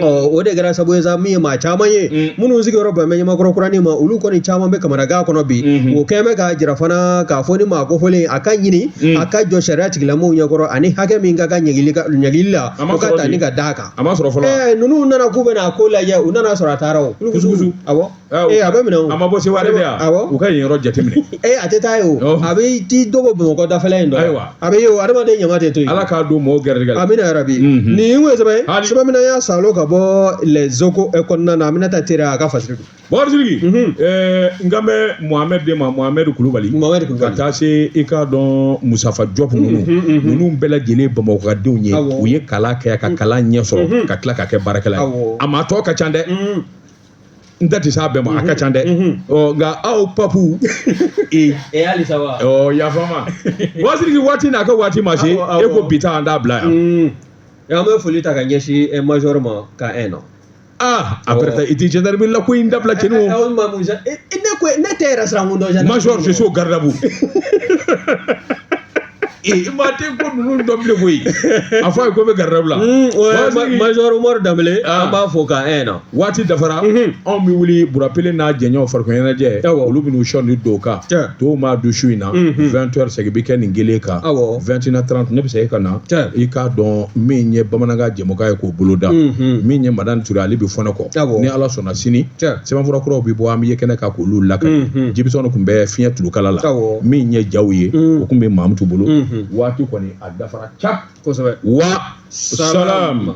Ɔ, o de kɛra sababu ye sa, min ye maa caman ye minnu sigiyɔrɔ bɛn bɛ Ɲamakɔrɔ kuranin ma, olu kɔni caman bɛ kamanagan kɔnɔ bi. O kɛn bɛ k'a jira fana k'a fɔ ni maa kofɔlen, a ka ɲini a ka jɔ sariya tigilamɔgɔw ɲɛkɔrɔ, ani hakɛ min ka kan ɲangili la, o ka ta ni ka d'a kan. A ma sɔrɔ fɔlɔ. Ninnu nana k'u bɛna a ko lajɛ, u nana sɔrɔ a taara o kusukusu. Awɔ. A bɛ minɛ o. A ma bɔ Seware de yan. Awɔ. U ka yen yɔrɔ jateminɛ. A tɛ taa yen o. A bɛ t'i dogo Bamakɔ dafɛla in dɔn. Ayiwa. A bɛ ye o, adamaden ɲama tɛ to yen. Ala k'a don mɔgɔw gɛrɛjɛgɛ la. Amina yarabi. Nin ye sɛbɛn sɛbɛn min y'a salo ka bɔ Les Échos kɔnɔna na, Aminata Tere a ka fasiri don. Bakari Sidiki, n kan bɛ Mohamed de ma, Mohamed Kulubali. Mohamed Kulubali. Ka taa se i k'a dɔn Musafa Jɔpu ninnu. Ninnu bɛɛ lajɛlen Bamakɔkadenw ye. U ye kalan kɛ, ka kalan ɲɛ sɔrɔ, ka tila ka kɛ baarakɛla ye. A maa tɔ ka ca dɛ. N da tɛ s'a bɛɛ ma, a ka ca dɛ. Ɔ, nka aw papu ee. Halisa wa. Ɔ, yafa n ma. Bakari Sidiki, waati n'a ka waati ma se, e ko bi ta an t'a bila yan. An bɛ foli ta ka ɲɛsin major ma ka 1 na. Ah, après i tɛ gendarmerie la ko in dabila cɛnin o. Ne ko ne tɛ yɛrɛ siran kun dɔn. Major, je suis au garde à vous. Ee, maa tɛ ko ninnu dɔn bilen koyi. A fɔ a ye ko bɛ garde à vous la. Major Umaru Danbele, an b'a fo ka 1 na. Waati dafara, anw bɛ wuli Burapele n'a jɛɲɔgɔn farikolo ɲɛnajɛ. Olu bɛ n'u sɔn ni don kan. Tɔw m'a dun su in na. 20 heures segin bɛ kɛ nin kelen kan. 21h30 ne bɛ segin ka na. I k'a dɔn min ye bamanankan jɛmukan ye k'o boloda. Min ye Madani Ture, ale bɛ fɔ ne kɔ. Ni Ala sɔnna sini, sɛbɛnfura kuraw bɛ bɔ, an bɛ ye kɛnɛ kan k'olu lakali. Jibisɔn tun bɛ fiɲɛ tulukala la. Min ye jaw ye, o tun bɛ Mamutu bolo. Waati kɔni a dafara cap. Kosɛbɛ. Wa salam.